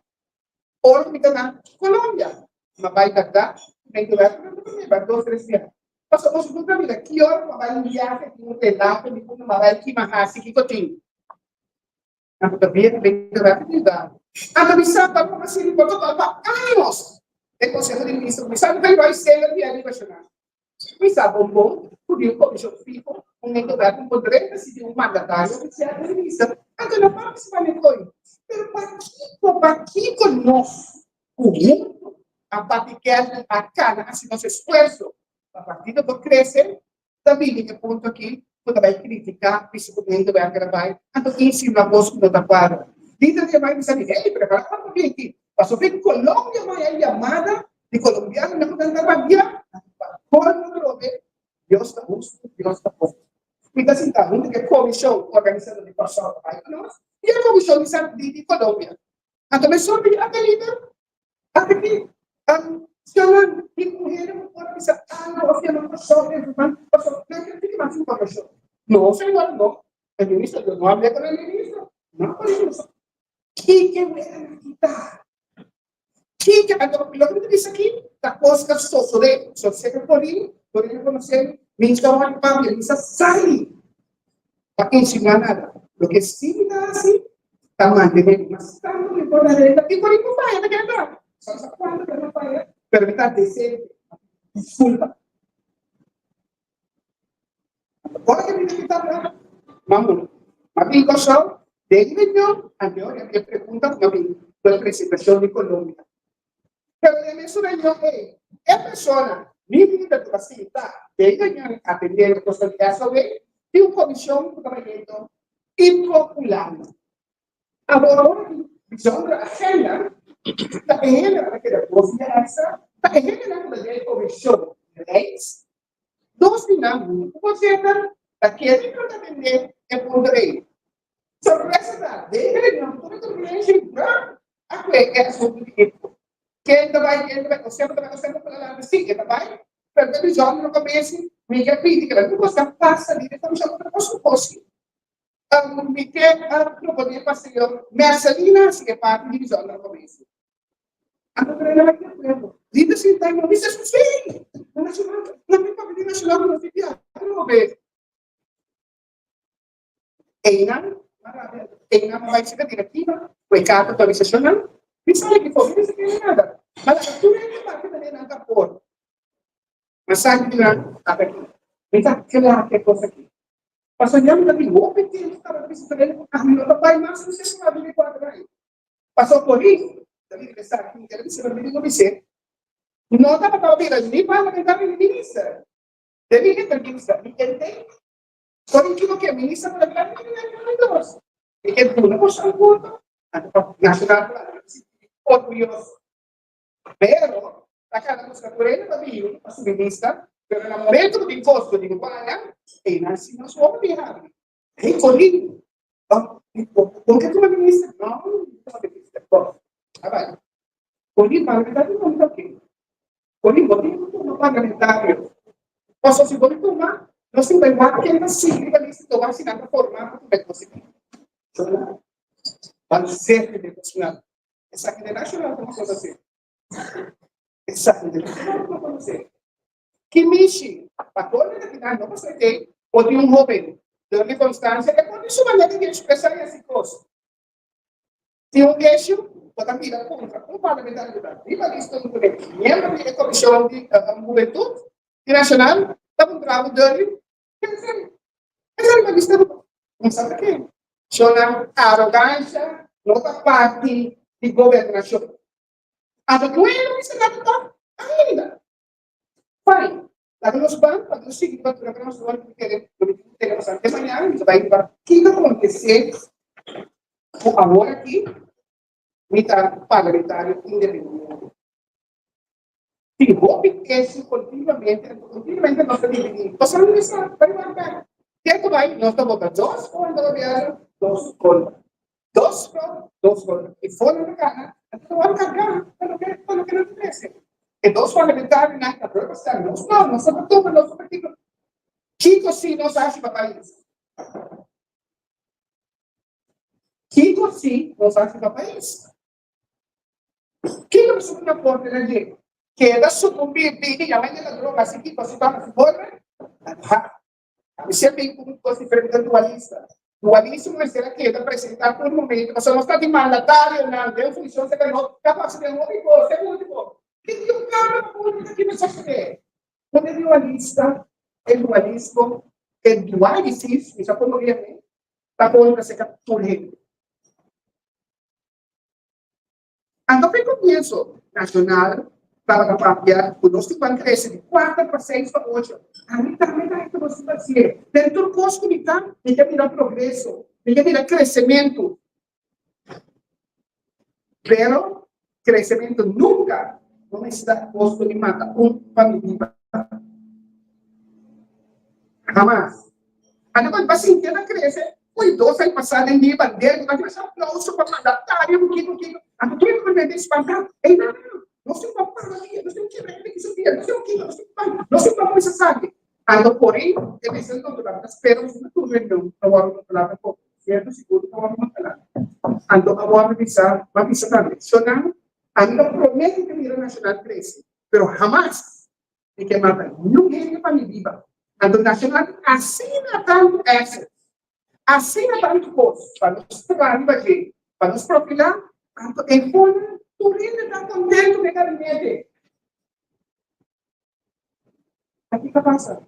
Ora mi ta na Colombia, m'a bai berdad, mi ta wèr ku mi bai dos tres dia. Pasobra boso nunca mira ki ora ku m'a bai un biahe tin un relato di unda m'a bai, ki m'a hasi, kiko tin. Nan ku ta bira mi ta wèr ku yuda. Anto mi sa pa ku m'a sirbi protokòl pa años den Konseho di Minister. Mi sa ku ta riba Isela di ariba shona. Mi sa bon bon ku di un komishon fiho, un medewerker por drenta si di un mandatario ofisial di minister, anto no partisipá den koyo. Pero pakiko, pakiko nos ku huntu a bati kèlder, a kana hasi nos esfuerso pa partido por krese, ta bini e punto aki ku ta bai kritiká bisa ku medewerker a bai, anto insinuá kos ku no ta kuadra. Lider di a bai bisa mi, hey, prepará pa papia aki, pasobra e Colombia maya yamada di colombiano nan ku nan ta rabia pa colmo trobe Dios ta hustu Dios ta bon mi ta sinta huntu ku e komishon organisador di Kòrsou ta bai ku nos i e komishon di San di Colombia anto mi sorbi di ata lider ata ki shownan di muher ku por a bisa algo of yama Kòrsou den ruman pasobra nan ke pidi mas informashon no señor no e minister yo no hablé con el ministro no por eso kiko wea nan kita. Kiko anto loke mi ta bisa aki ta kos ku a sosodé. Sosodé ku Corinne, Corinne a konosé mi, mi ta wak papia, mi sa sali pa insinuá nada. Loke sí mi ta hasi ta mantené mi mas tantu mi por na regla i Corinne por faya ta keda tra. Sa no sa kuantu pero mi faya, pero mi ta desente. Diskulpa. Ora ke mi ta kita bra, mamu, ma bin Kòrsou den reunion anterior e habia pregunta ku ma bin ku e presentashon di Colombia. Pero den mesun reunion ei, e persona, mi lider ku ta sinta den reunion atendiendo kosnan di SOW, tin un komishon ku ta bayendo impopular. Awor ora di bijzondere agenda, ta e hendenan ta keda dos dia extra, ta e hendenan ku ta den e komishon reis. Dos di nan huntu ku voorzitter ta kere ku ta tende e punto ei. Sorpresa ta, den e reunion tur e turbulensia i brùk a kue e asuntu di Ipco. Ken ta bai, ken ta bai, Osema ta bai, Osema por adelante, si e ta bai, pero ta bijzonder no kombensi, mi ke pidi ke algun kos ta pasa di e komishon ku ta por suposi. Mi ke proponé pa señor Mercelina hasi e parti di bijzonder no kombensi. Anto pero nan a di acuerdo. Lider sinta no bisa su sí. Na nacional, na mi papia di nacional no si bia atrobe. Einan, einan bai sika directiva, ku e carta autorisacion nan, mi sali ki for, mi bisa kere nada. Ma laga tur hende papia manera nan ta por. Ma sa di nan ata aki. Mi ta kla ku e kos aki. Pasobra ya mi ta bin hopi tempu kaba ta bisa Fernando ku ami no ta bai mas ku ses nuebe di kuater aña. Pasobra Corinne ta regresá aki, el a bisa mi digo bis'é, No tabata bira ni parlamentario ni minister. Den mi entrevista mi kende Corinne kiko ke minister por a bira ni ni dos. Mi ke duna boso un voto, anto pa nacional por a sinti orguyoso. Pero ta kana busca tur hende pa bin pa su minister, pero na momento ku tin kos ku tin ku paña, einan si nos hopi bin habri. Hey Corinne, Bo ke tuma minister? No, mi no tuma minister. Bo, a bai. Corinne, parlamentario no ta oke. Corinne, bo tin ku tuma parlamentario. Pasobra si bo no tuma, nos tin bai wak ken ta sigui riba lista, to wak si nan ta forma pa tuma e kos aki. Ban serio den nacional. Esaki den nacional ta un kos así. Esaki den nacional ta un kos así. Ki mishi pa torna na kinan no pasobra ke por tin un hoben dor di Constancia e por tin su manera di expresa y haci cos. Tin un issue bo ta mira contra un parlamentario cu ta riba lista un cu e miembro di e comision di hubentud di nacional. Ta puntra bo dirty? Esei, esei ta bisa bo. Bo sa ta ke? Shonnan arogansha no ta parti di gobernashon. Anto ku e no bisa nada tòg? Ainda. Fine. Laga nos ban pa nos sigui pa dura nos dor ku kere lo mi tin ku tene pasá. Te mañana mi ta bai riba kiko akontesé ku awor aki mi ta parlamentario independiente. Tin hopi kesu kontinuamente, anto kontinuamente nos ta dividí. Pasobra mi sa, bai wak bek. Ke ku bai, nos ta bota dos kontra gobièrnu, dos kontra. Dos pro, dos kontra. I for nan ta gana, anto ta wòrdu kargá pa loke pa loke nan ta trese. E dos parlamentarionan ta representá nos, no, nos no ta tuma, nos no ta kiko. Kiko si nos hasi pa pais? Kiko si nos hasi pa pais? Kiko ta subi na korte na dje? Keda sukumbí, bini, yama e ladron, hasi kiko, hasi bak, hasi bolbe? Ha! Ami siempre bin ku un kos diferente ta dualista. Dualismo mester a keda presentá tur momento, pasobra nos ta di mandatarionan den funshon serka nos, ta pasa den hopi kos, den último. Tin di un kambio pa públiko ki mester sosodé. Kon e dualista, e dualismo, e dualisis, mi sa komo yam'é, ta kontra serka tur hende. Anto p'e komienso nashonal tabata papia ku nos tin ban krese di kuater pa seis pa ocho. Ami tambe ta hasta nos tin hasié. Den tur kos ku mi ta, mi ke mira progreso, mi ke mira kresementu. Pero kresementu nunka no mester ta kosto di mata un familia. Hamas. Anto cuando pa sinti ta crece, uy, dos aña pasa den dia bandera, cu ta aplauso pa mandatario, cu kico, kico. Anto tur e presidente espanta, ey, no, no, no, nos tin pa para dia, nos tin kebra hende kiso dia, nos tin kico, nos tin pa, nos tin pa cuminsa sali. Anto por ey, e mester controla, ta spera nos na tur reunion ta wordo controla pa poco, cierto, sigur ta wordo controla. Anto a wordo bisa, a bisa tambe, Shonan, ami ta promete cu mira Nacional crece, pero hamas Mi ke mata niun hende pa mi biba. Anto Nacional tin asina tantu assets, asina tantu kos pa nos traha riba dje, pa nos profilá, anto e honan tur hende ta kontentu ku e gabinete. Ta kiko pasa?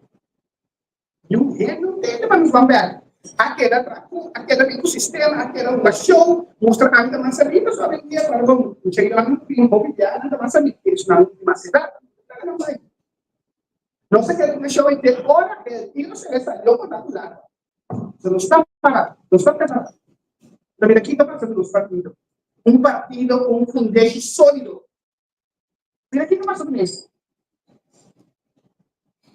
Niun hende no tende pa nos ban bèk. A keda traku, a keda bin ku sistema, a keda hunga show, mustra ami ta mas sabí, pasobra awendia ora bo mucha yonan ku bin hopi biaha nan ta mas sabí ku esnan di mas edat. Laga nan bai. Nos a keda hunga show ei te ora el tiro se le salió por la culata. So nos ta para, nos ta prepará. Pero mira kiko a pasa ku nos partido. Un partido ku un fundeshi sólido. Mira kiko pasa ku mes.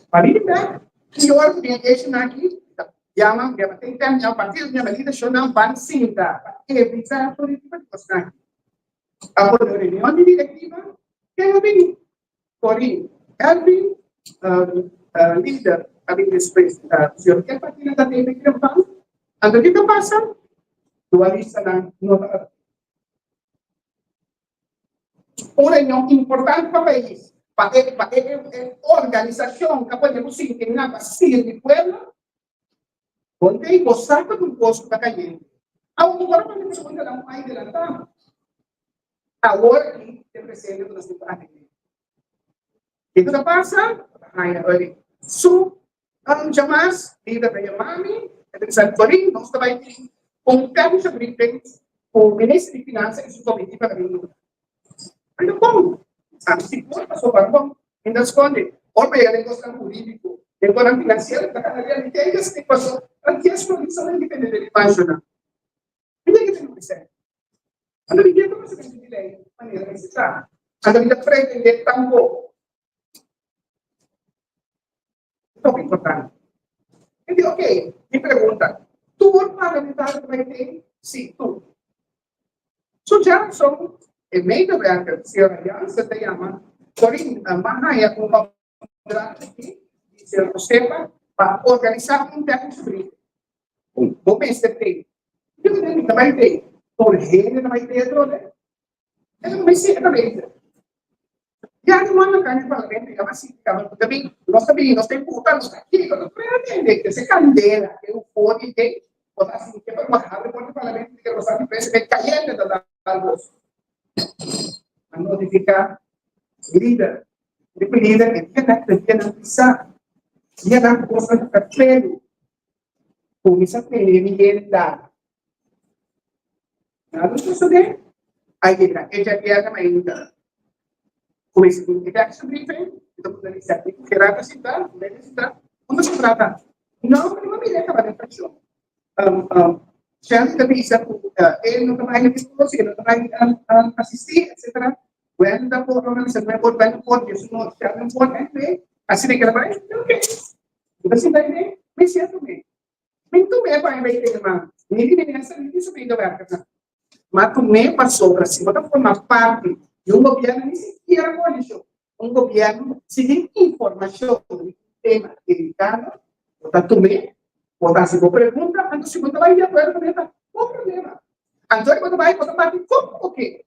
Palinda, ki ora ku bin esnan aki, ta yama, yama ten tem, yama partido, yama leadershipnan ban sinta pa evitá tur e tipo di kosnan aki. A pone un reunion di direktiva, ken a bini? Corin, Elvin, lider a bini despues, señor ken partido ta den den ban? Anto kiko a pasa? Dualistanan no tabata. Un reunion importante pa pais, pa e pa e e organisashon ka pone ku sinti nan pa sirbi pueblo. Bon tei bo sa ku tur kos ku ta kayente. Awor bo por pone pregunta nan un aña delantá. Awor aki e presente ku nos tin ku atendé. Kiko ta pasa? Bo ta haña ori su jamas, lider ta yama mi, e ta bisa, Corin, nos ta bai tin un technische briefing ku minister di finansa i su comité pa ta bin yuda. Mi ta bon, ami sigur pasobra bon, mi ta skonde. Ora bo yega den kosnan hurídiko, den kosnan finansiero, ta kana realmente ei ta stik pasobra dies provinsia ta independente di paisnan. Mi tin ke tene un presente. Anto mi tin konosementu di lei manera mester ta. Anto mi ta pretendé tampoko. E tok importante. Mi di ok, mi pregunta, tur parlamentario ta bai tin? Si, tur. Su Johnson, e medewerker, señora Jansen ta yama, Corinne, m'a haña un opdracht aki di señor Josefa pa organisá un technische briefing. Bo mester tei. Yo ta mi ta bai tei. Tur hende ta bai tei atrobe. E ta bai si, e ta beter. Ya di manda kan di parlamento ya mas sinti kaba ku ta bin. Nos ta bini, nos ta emputa, nos ta kiko, nos ta atende. Kese kandela, ke euforia ke bo ta sinti pa bo habri porta di parlamento di ke bo sa di presidente kayente ta dal bos. A notifiká lider. Di ku lider e dia nan, e dia nan pisa. Dia nan kosnan ta pelu, kuminsá tene mi henda. Nada sosodé, a yega e djabièrnè mainta. Kuminsá ku e tekstbriefing, mi ta puntra Lisa, mi ku Gerardo sintá, ku Lene sintá, unda su trata? No, mi no mira e kaba den frakshon. Shelly ta bisa ku e no ta bai na diskurso, e no ta bai asistí, etcetera. Wendy ta por, no bisa ku e por, Wendy por, Jesús no, Shelly no por, anyway, asina e keda bai, ok. Mi ta sinta ei, mi siento mi. Mi tum'é pa e bai tema, ni di minister ni di su medewerkernan. Ma tum'é pasobra si bo ta forma parti di un gobièrnu, ni sikiera koalishon, un gobièrnu, si tin informashon di un tema delikado, bo ta tum'é, bo ta hasi bo pregunta, anto si bo ta bai di akuerdo kuné ta bo problema. Anto bo ta bai, bo ta parti kon bo ke.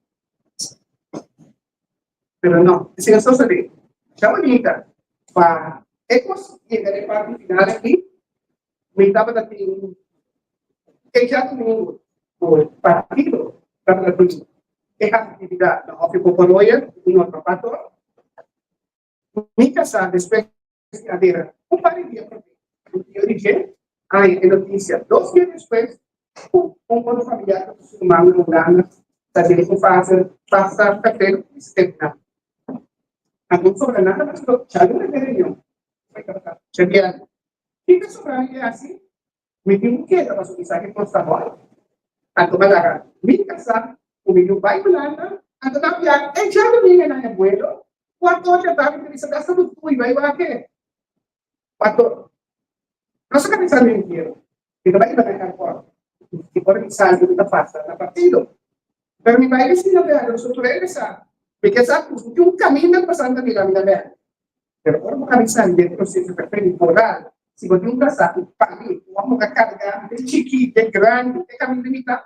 Pero no, esei no sosodé. Masha bunita pa e kos yega na e parti final aki, mi tabata tin e djadumingu ku partido tabata tin e aktividat na Hòfi Poporoya ku un otro pator. Mi kasá despues di a bira un par di dia promé ku tio di dje haña e notisia dos dia despues ku un otro familiar ku ta su ruman na Hulanda ta den un fase basta perfecto ku mester terminá. Anto sobra nada mas lo djaluna den reunion tabata djabièrnè. Kiko sobra mi ke hasi? Mi tin ku keda pasobra mi sa ke kos ta bon. Anto mi a laga mi kasá ku mi yu bai Hulanda, anto nan biaha e djadumingu nan e buelo, kuarto ocho tardi mi bisa gasta bo tui bai wak e. Kuarto nos a kabesa mi entiero, mi ta bai riba nan airport, i ora mi sali mi ta pasa na partido. Pero mi bai bishita bèrdè, pasobra tur hende sa, mi ke sa ku tin un kaminda ku pasando ta mira mi na bèrdè. Pero ora bo kabesa di e proseso ta prende moral, si bo tin un kasá ku pami, ku amo ka karga te chikí te grandi te kaminda mitá,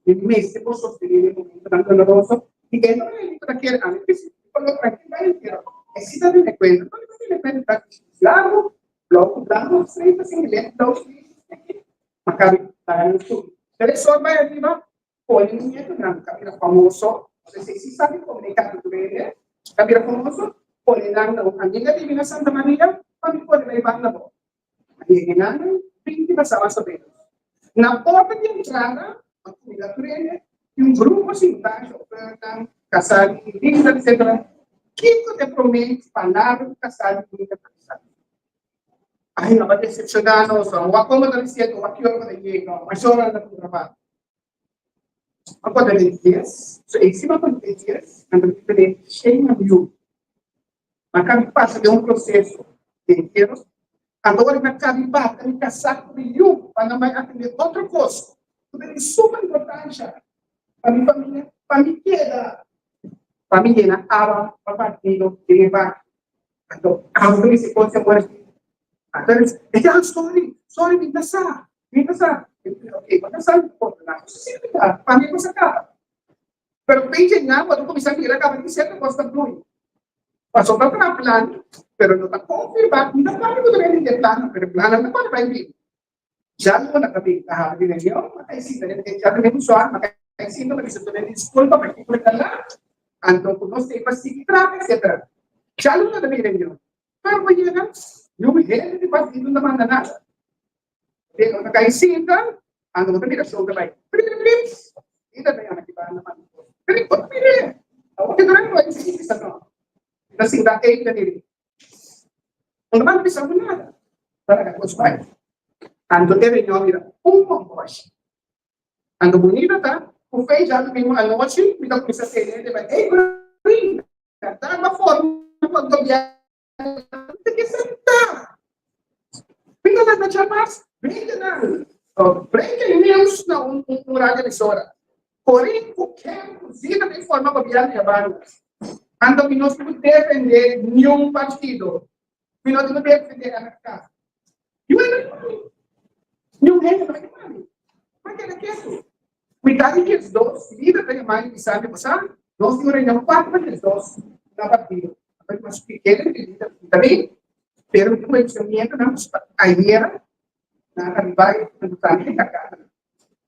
mi mester por sostené den momentonan doloroso i e no hende ku ta kere ami bisa mi koló trankil bai entero. E si ta tene kuenta, no ta tene kuenta ta largu, blou ku blanku, strepa sin lèt blou strepa, ma kabi laga nan subi. Pero e sol bai ariba Pone un nietunan ta bira famoso, no sé si sabi komuniká ku tur hende, ta bira famoso, pone nan na un amiga di mi na Santa Maria pa mi pone bai banda bo. A yega nan 20 pasá mas o ménos. Na porta di entrada a kumindá tur hende i un grupo sintá, shofèrnan, kasá di lider, etcetera. Kiko ta e promé palabra ku kasá di lider ta bisa? Ai, no ba decepcioná nos, no. Wak como ta diciendo, wak ki ora bo ta yega, mas ora ta trabaha. A konta den dies, so e si bo konta den dies, nan ta bisa den shen na miun. Nan kabi pasa den un proseso di entiero, anto ora nan kabi bata mi kasá ku mi yu pa nan bai atendé otro kos ku ta di suma importansha pa mi famia, pa mi keda, pa mi yena awa pa partido den e baki. Anto abo ta bisa kos awor aki. Anto e bisa, e ta sorry, sorry mi ta sa, mi ta sa. Ok, bo ta sa mi ta pordoná. Si mi ta, pa mi kos a kaba. Pero pensa nan bo ta kuminsá mira kaba di sierto kos ta blui. Pasobra ta traha plan, pero no ta konfirmá, mi ta papia ku ta bini di e plannan, pero e plannan ta kore bai bin. Ya lo na ta bin ta habri di reunion, ma ta sinta den e ya den usual, ma ta sinta pa bisa tur den disculpa pa kiko ta la, anto ku nos tin pa sigui traha etcetera. Ya lo na ta bin reunion, pero bo yega niun hende di partido no ta manda nada. Den no ta kai sinta, anto bo ta mira show ta bai prip prip, i ta yama ki banda manda kos. Pero bo ta mira, awor ke durante bo a sigui bisa no, mi ta sinta ei ta mira. No ta manda bisa bo nada, ta laga kos bai. Anto e reunion bira un bomboshi. Anto bunita ta ku fe djadumingu anochi mi ta kuminsá tene riba e brinca, ta forma pa gobièrnu ta ke sentá. Mi ta lanta djamas brinca nan, breaking news na un radio emisora. Korin ku ken ku zina den forma gobièrnu ya banda. Anto mi no tin ku defendé niun partido. Mi no tin ku defendé MFK. Niun hende no mami. Niun hende no mami. Ma keda ketu. Mitad di 12, lider ta yama mi bisa mi, Bo sa, nos tin un reunion kuater pa 12 na partido. Anto mi mas splik'é den e lider ku mi ta bin, pero mi tin un pensamientonan ayera nan a riba i mi ta enkargá.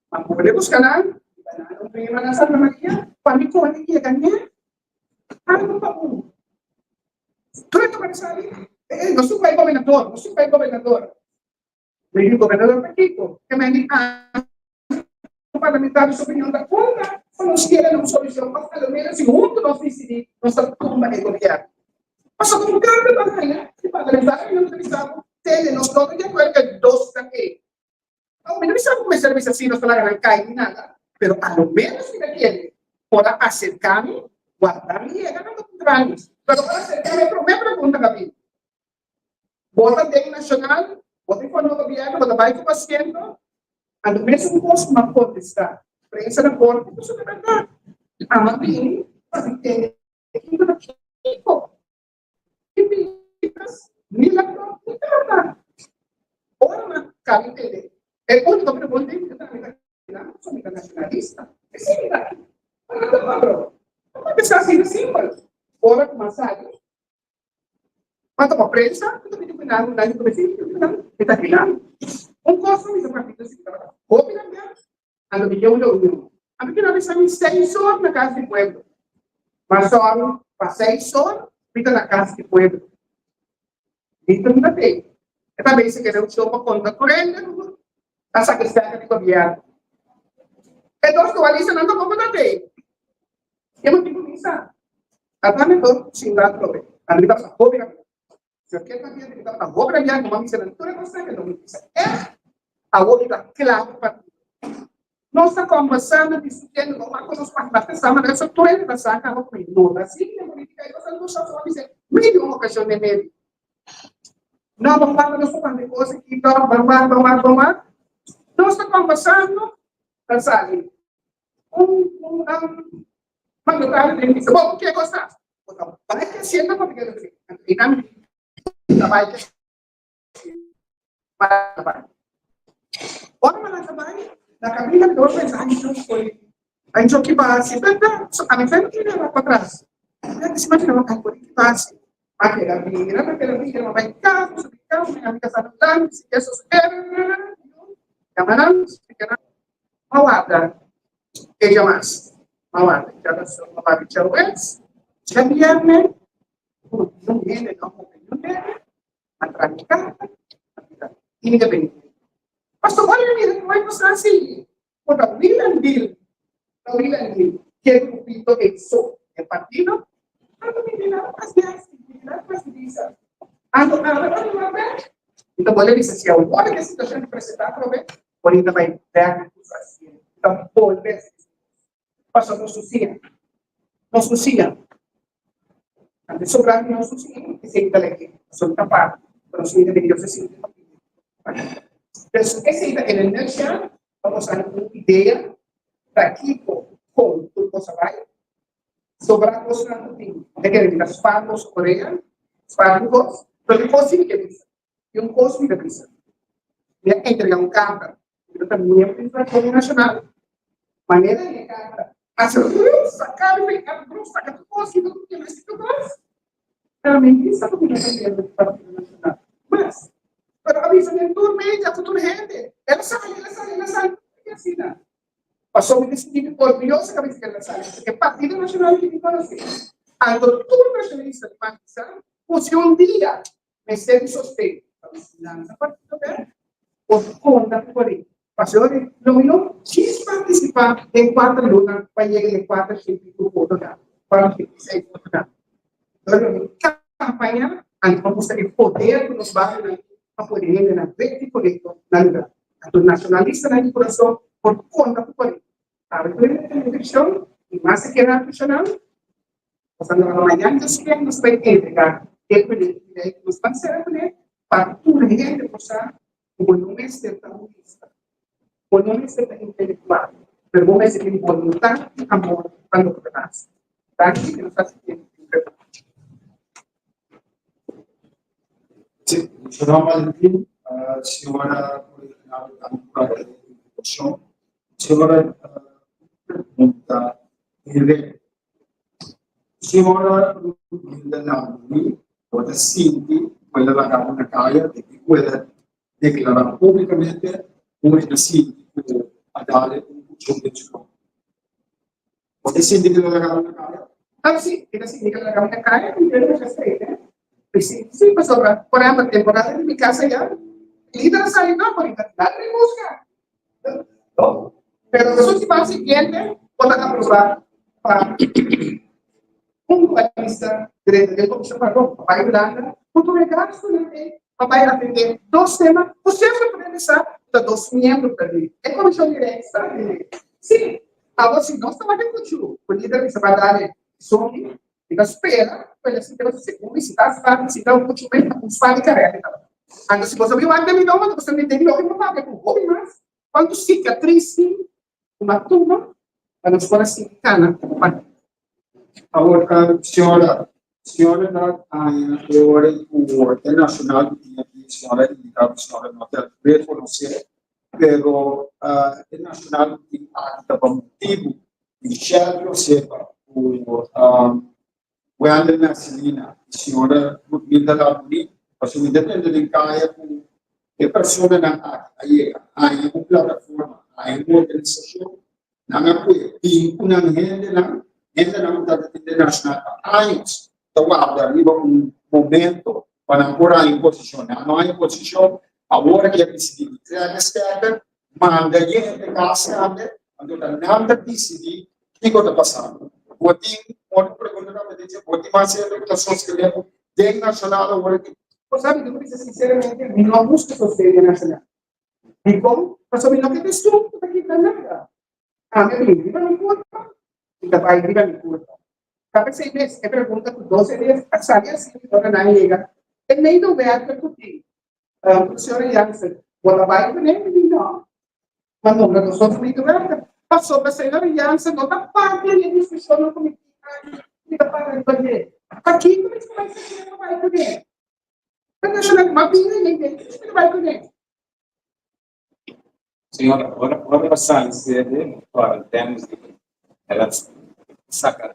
Ma pone buska nan, i ba nan un prima na Santa Maria, pa mi kore yega ne algu pa un. Tur e tabata sabi, e Nos tin ku bai gobernador, nos tin ku bai gobernador. Mi di gobernador pa kiko? Ke men di ami ku parlamentario su opinion ta kontra pa nos yega na un solushon òf a lo ménos si huntu nos disidí nos ta tumba e gobièrnu. Pasobra un karta ta haña di parlamentario nan ta bisa ku tende nos no ta di akuerdo ku e dos ta ei. Awor mi no bisa ku mester bisa si nos ta laga nan kai ni nada, pero a lo ménos mi ta kere por a aserká mi, warda mi yega nan ta puntra mi. Pero ora aserká mi e promé pregunta ta bin, Bo ta den Nashonal? Bo tin fondo gobièrnu? Bo ta bai ku bo asiento? Anto mesun kos ku mi a kontestá prensa na korte, pasobra ta bèrdat. Ama bini pa mi tende kiko ta kiko. Ni laptop ni nada. Ora mi a caba tende e ultimo pregunta ei, mi ta mi ta keda so mi ta nacionalista. Esei mi ta aki. Pero no ta otro. No contesta asina simpel. Ora cu mi a sali, mi a topa prensa, mi ta pidi cu nan, nan di cu mi mi ta keda. Un cos cu mi ta partido si mi tabata hopi rabia, anto mi ke un reunion. Anto keda bisa mi seis or na cas di pueblo. Ma sòru pa seis or mi ta na cas di pueblo. Mi ta mira te. E ta bisa keda un show pa konta tur hende ku ta saka stèka di gobièrnu. E dos dualistanan tampoko ta te. E motibu mi sa. Ata mi por chinga atrobe. Anto mi tabata hopi rabia. Señor Ken papia di mi tabata hopi rabia ku mami sera tur e kosnan ke no mi bisa ègt awor mi ta kla ku partido. Nos ta kombersando, diskutiendo, no wak ku nos wak basta sa manera so tur hende ta sa kaba ku mi no ta sigui den politika e kosnan ku sa so mami se mi di un okashon den medio. No bo wak nos ta papia kos aki tòg ban wak ban wak ban wak. Nos ta kombersando ta sali un un mandatario den bisa bo ke kos ta? Bo ta bai creciendo papi keda si. Anto e nan ta bai creciendo. Ta bai. Ora nan ta bai, na caminda mi tabata pensa, ay Dios por ay yo ki basi. Berdad, so ami fe no kere wak patras. Mi a disi imagina wak ay por ki basi. Ma keda bira, ma keda bira, ma bai cas, ma subi cas, mi amiga sa nan, si ke sosode, yama nan, splika nan. Ma warda. Ella mas. Ma warda djarason ma babi djarues, djabierne, ku niun hende no hopi niun hende, a traha mi karta, a bira independiente. Pasobra ora mi mira ku e kosnan sigui, ku ta Will and Bill, ta Will and Bill, ke grupito ei so den partido, anto mi mira mas di hasi, mi mira mas di bisa. Anto awe ora mi wak bek, mi ta bolbe bisa si awor ke situashon ta presentá atrobe, Por ta bai bek ku su asiento. Ta bolbe hasi esei. Pasobra nos no siña. Nos no siña. Antes sobrá di nos no siña, esei ta leke. Pasobra ta parti. Pero nos mira den Dios e sinti pa pidi. Pues esei ta in a nutshell pa nos haña un idea ta kiko, kon tur kos a bai. Sobrá kosnan ku tin. Ta kere di ta spar nos orea, spar tur kos. Pero di kos si mi ke bisa. I un kos mi ta bisa, mi a entrega un karta, mi ta ta miembro di Fraccion Nacional, manera di e karta a ser saka mi a saka tur kos ki no tin mester tur kos, pero mi bisa ku mi no ta miembro di Partido Nacional mas, pero a bisa den tur media ku tur hende, el a sali, el a sali, el a sali, por ke asina? Pasobra mi ta sinti mi orguyoso ku a bisa ku el a sali, pasobra e Partido Nacional ki mi konosé, anto tur nacionalista di Pakistan ku si un dia Mester di sosten pa nos lansa partido bek por konta ku por e. Pasobra lo mi no kis partisipá den kuater luna pa yega den kuater shinti ku votonan, kuater shinti seis votonan. Entonces lo mi kampaña anto pa mustra e poder ku nos barionan tin pa pone hendenan recto i korekto na lugar. Anto nashonalistanan di kurason por konta ku por e. Awe tur hende ta nutrishon i mas e keda nutrishonal. Pasobra na mañan Dios kier nos bai entrega e proyecto di ley cu nos ban cera cune pa tur hende por sa cu bo no mester ta hurista, bo no mester ta intelectual, pero bo mester tin boluntad y amor pa loke ta haci. Danki y nos ta haci tiempo tin pregunta. Sí, Señor Valentín, señora Coordinadora, danki pa e invitacion. Señora, pregunta directo. Si ora Rubilda Lamborghini bo ta sinti ku el a laga bo na kaya di ku el a deklará públikamente ku e ta sinti ku a dale un kuchun den su kòp. Bo ta sinti ku el a laga bo na kaya? Ah, si, e ta sinti ku el a laga mi na kaya, mi ta masha straight, eh. Sí, sí, pasobra, por ehempel, temporada di mi casa ya, lider a sali no, por nada di busca. No. Pero su siman siguiente, bo ta aproba pa un dualista drenta den comisión pa Roma, pa bai Hulanda, ku tur e gastunan ei pa bai atendé dos tema ku semper por realisá ku ta dos miembro ta di e comisión di reis ta atendé. Sí, awor si nos tabata kuchu ku lider bisa ba dale soki, Mi ta spera ku el a sinti pasobra segun mi si ta spa mi sinta un muchu mes ta un spa di karera mi tabata. Anto si boso bin wak den mi nòmber boso ta den loke mi a papia ku hopi mas kuantu sikatris tin ku mi a tuma pa nos por a sigui kana komo partido. Awor, señora, señora ta haña e ora ku e nacional ku tin aki, señora a indica ku señora no ta reconoce, pero e nacional ku tin aki ta pa motibu Michelle Josefa ku Wendel Mercelina i señora Ludmilda Laboni, pasobra mi ta tende den kaya ku e personanan aki a yega haña un plataforma, haña un organisashon, nan a kue bin ku nan hendenan, hendenan ku tabata internashonal pa años ta warda riba un momento pa nan por haña un posishon. Nan no haña posishon, awor aki a disidí di trèk e stèker Manda yente kas tambe, anto ta nan ta disidí kiko ta pasando. Bo tin otro pregunta tambe, Dice? Bo tin mas hende ku ta sostené bo den Nashonal awor aki? Bo sabi, mi ta bisa sinseramente, mi no a buska sosten den Nashonal. Dikon? Pasobra mi no ke ta esun ku ta kita nada. Ami a bini riba mi kurpa, mi ta bai riba mi kurpa. Ta p'esei mes e pregunta ku dos e bes a sali asina ora nan yega e medewerker ku tin. Señora Jansen, bo ta bai kuné? Mi di no. Ma nombra nos otro medewerker. Pasobra señora Jansen no ta parti di e diskushonnan ku mi tin aki, mi ta para riba dje. Pakiko mi ta bai sentí pa bai kuné? Ta nacional, ma bini mi den, kiko mi ta bai kuné? Señora, ora ora pa sali sede, ora Dennis di el a saca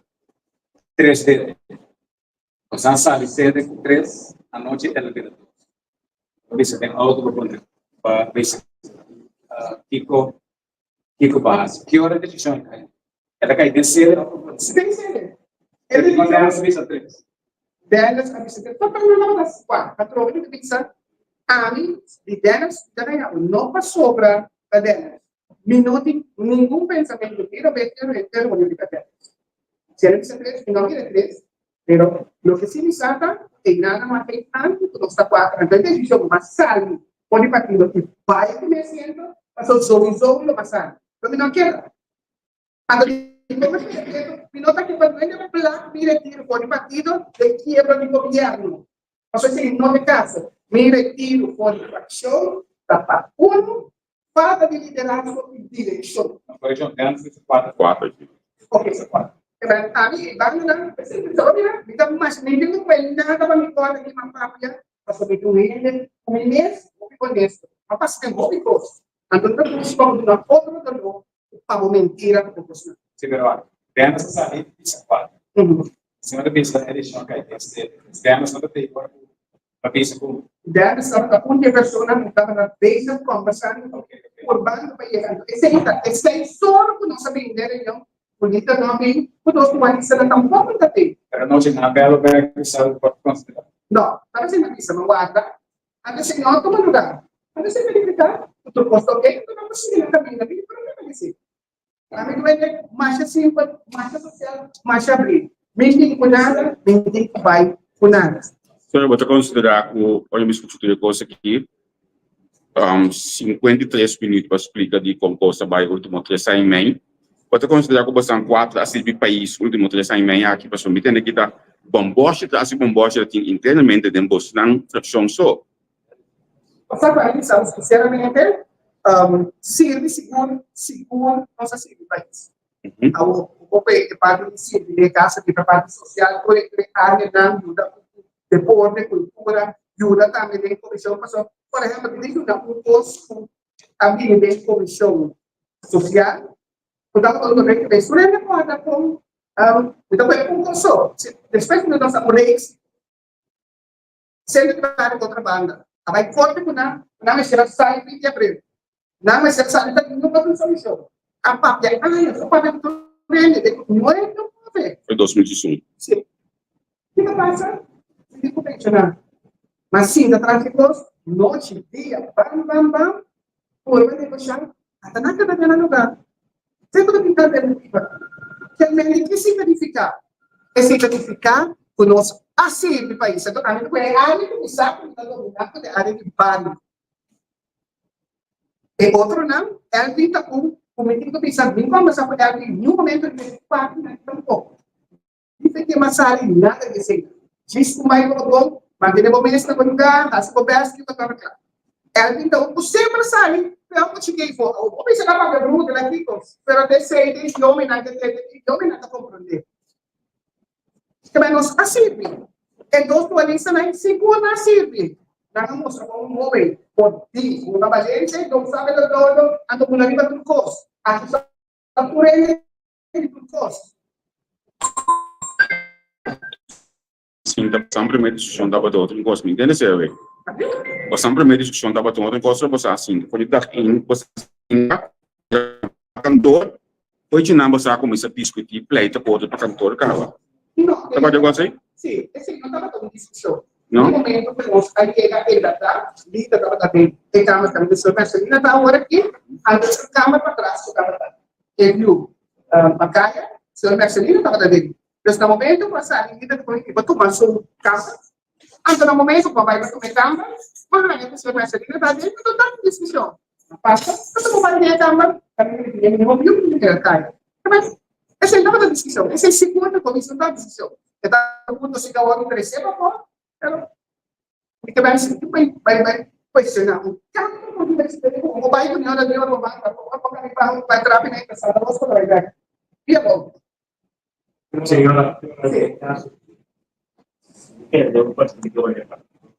tres dedo. Nos a sali sede cu tres, anochi el a bira dos. Bo bisa den auto bo pone pa bisa kico kico bo haci. Ki ora e decision a cay? El a cay den sede of den sede? Den sede. E decision Dennis a bisa tres. Dennis a bisa tres. Papá no tabata cua. Patrón mi ta bisa ami di Dennis ta reña bo no pasobra ta Dennis. Mi no tin ningun pensamentu tiro be tiro e tero riba Dennis. Si el a bisa tres mi no kere tres. Pero loke si mi sa ta e nada mas ei antes ku nos ta kuater anto e desishon mas sali for di partido i bai ku mi asiento pasobra souiso lo mas sali. Pero mi no keda. Anto di kon mi keda ketu mi no ta ke pa duende plak mi retiro for di partido den kiebra di gobierno. Pasobra esei no ta e kaso. Mi retiro for di frakshon ta pa uno falta di liderazgo i direkshon. Korekshon, Dennis bisa kuater. Kuater, si. Ok, so kuater. Pero ami e bandonan, p'esei mi ta mira, mi ta masha, mi tin ku pone nada pa mi kòrda di mi papia, pasobra mi ta un hende ku mi mes hopi honesto. A pasa den hopi kos. Anto mi ta buska pa bo duna otro doló ku pa bo mentira ku bo kosnan. Si, pero Dennis a sali bisa kuater. Señor ta bisa e desishon kai den sede. Dennis no ta tei ora ku pa bisa ku. Dennis tabata un di e personanan ku tabata bezig kombersando purbando pa yega. Anto esei ta esei solo ku nos a bini den reunion, Bonita no a bini, ku nos kualistanan tampoko ta tei. Pero anochi nan a bel bek ku sa por konsidera. No, tabata esei nan bisa, ma warda. Anto esei no a tuma lugar. Anto esei ta nifiká ku tur kos ta oke, anto nan por sigui nan kaminda. Bini problema di esei. Ami ku hende masha simpel, masha sosial, masha abrí. Mi tin ku nada, mi tin ku bai ku nada. Señor, bo ta konsiderá ku ora mi skucha tur e kos aki, 53 minüt pa splika di kon kos a bai último tres aña i mei, bo ta konsiderá ku bosan kuater a sirbi pais último tres aña i mei aki? Pasobra mi tende ki ta bòmbòshi tras di bòmbòshi ta tin internamente den bosnan frakshon so. Pasá pa mi sa sinceramente sirbi sigur sigur nos a sirbi pais. Awor un poco e parti di sirbi den e caso aki ta parti social tur e areanan yuda ku deporte, cultura, yuda tambe den comision pasobra por ehempel mi ta yuda un cos ku a bini den comision social ku tabata un rek bes tur hende por anda con mi ta pone un cos so despues nos a pone Sende traha di otro banda. A bai korte ku nan, ku nan mester a sali 20 di april. Nan mester a sali ta nunka tin solushon. A papia años, a papia ku tur hende, den ku no e no move. Foi 2011. Si. Kiko pasa? Mi di ku menshoná. Ma sinta tras di kos, nochi, dia, bam, bam, bam, purba negoshá, ata nan keda den nan lugá. Tempu ta bin alternativa. Kelmente ki signifiká? E signifiká ku nos a sirbi pais. Anto ami ta pone e área ku mi sa ku mi ta dominá ku ta e área di bario. E otronan, LV ta un ku mi tin ku bisa, mi kombersá ku LV niun momento riba e parti nan tampoko. Dice ke mas sali nada di esei. Djis ku mai bo bon, mantene bo mes na bo lugar, hasi bo best i bo ta kla. Elvin ta un ku semper sali, pero ku chikei for. Awor bo bisa na papia brutu na kiko, pero ta esei den yominan ke trete di yominan ta komprende. Kebei nos a sirbi. E dos dualistanan sigur nan a sirbi. Nan a mustra kon un hoben por di hunga balente, don sabe lo todo, anto bula riba tur kos. Aki sa tur hende. di tur kos. Sinta pasan primer diskushon tabata otro kos, mi ntende sebe. Pasan primer diskushon tabata otro kos, bo sa sinta for di dag ein bo sa sinta na kantor, foi djinan bo sa kuminsá diskutí pleita ku otro pa kantor kaba. No, Tabata algu así? Sí, esei no tabata un diskushon. No? E momento ku nos a yega e bèrdat, Lita tabata den e kamer kaminda su Mercelina ta awor aki, anto su kamer patras ku tabata E yu Macaya, señor Mercelino tabata den. Dus na momento cu a sali Lita ta pone pa tuma su camber, anto na momento cu a bai pa tuma e camber, bo haña cu señor Mercelino ta den, anto tanto discusion a pasa, anto bo bai den e camber, caminda di bini bo yu bini den e caya. Pero esey tabata discusion, esey sigur ta comision ta discusion. E ta punto si ta worde trece pa pero Mi ta bai sinti bai bai bai cuestiona un tanto por mi respeto como bai cu mi ora di ora bai pa pa pa pa pa trapi na pasada nos por bai bai. Bia bom. Señora,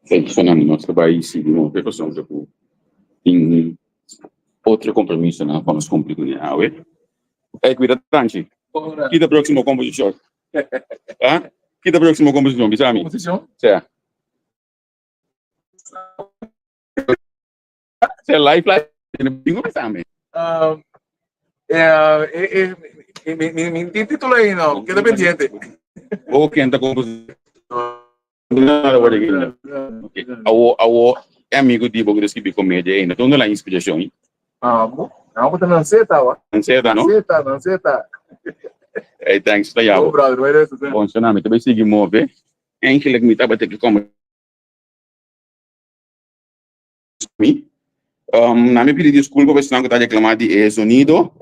Thank you, Fernando. Nos ta bai sigui move pasobra cu tin otro compromisonan pa nos cumpli cune awe. Ey, cuida tanchi. Kita proximo composicion. Ah? Kita próximo composición, bisa mi. Composición? Sea. Sea live live. Tengo bisa mi. Um, eh, eh, eh, mi, mi, mi, mi título ahí no, queda pendiente. O ken ta composición? Nada por aquí. Okay. Awo, awo, e amigo di bo que escribi comedia ainda. Donde la inspiración? Ah, bo, ah, bo ta nan seta, wa. Nan seta, no? Seta, nan seta. Hey, thanks, ta yabo. Oh, brother, wait a second. Bon, so na, mi ta bay sigui move. Eigenlijk mi tabata ke come mi. Um, na mi pidi disculpa pa esnan ku ta reclama di e sonido.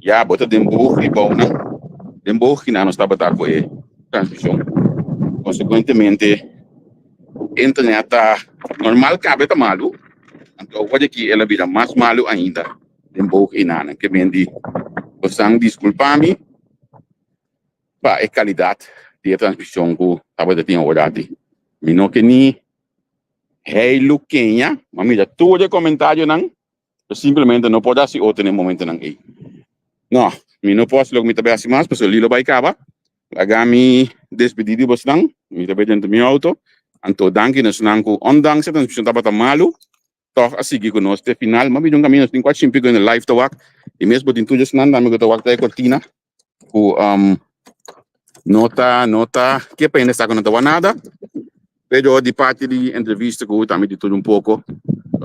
Ya, bo ta den boog di bounan. Den boog kina nos tabata ku e transmisión. Consecuentemente, internet ta normal kabe ta malu. Anto awor aki el a bira mas malu ainda den boog enanan. Ke men di bosan disculpa mi pa e calidad di e transmisión ku tabata tin awor aki. Mi no ke ni Heilu Kenya, ma mira tur e comentarionan, pero simplemente no por haci otro na e momentonan ey. No, mi no por haci loke mi ta bay haci mas, pasobra Lilo bay caba. Laga mi despedi di bosnan, mi ta bay dentro mi auto. Anto danki na esnan cu ondanks e transmision tabata malu, tog a sigui cu nos te final. Ma mira un camino, nos tin cuachi pico den e live ta wak, y mes bo tin tur esnan tambe cu ta wak ta e cortina. Ku um, no ta, no ta, ke pena esta ku no ta wak nada. Pero di parti di entrevista ku tambe di todo un poko,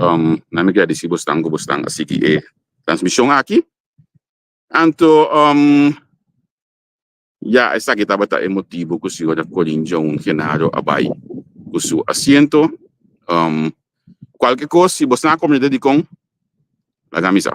um, na mi gradisi bosnan ku bosnan a sigui e transmishon aki. Anto, um, ya esaki tabata e motibu ku señora Corinne Joan Genaro a bai ku su asiento. Um, kualke kos, si bosnan a komprende dikon, laga mi sa.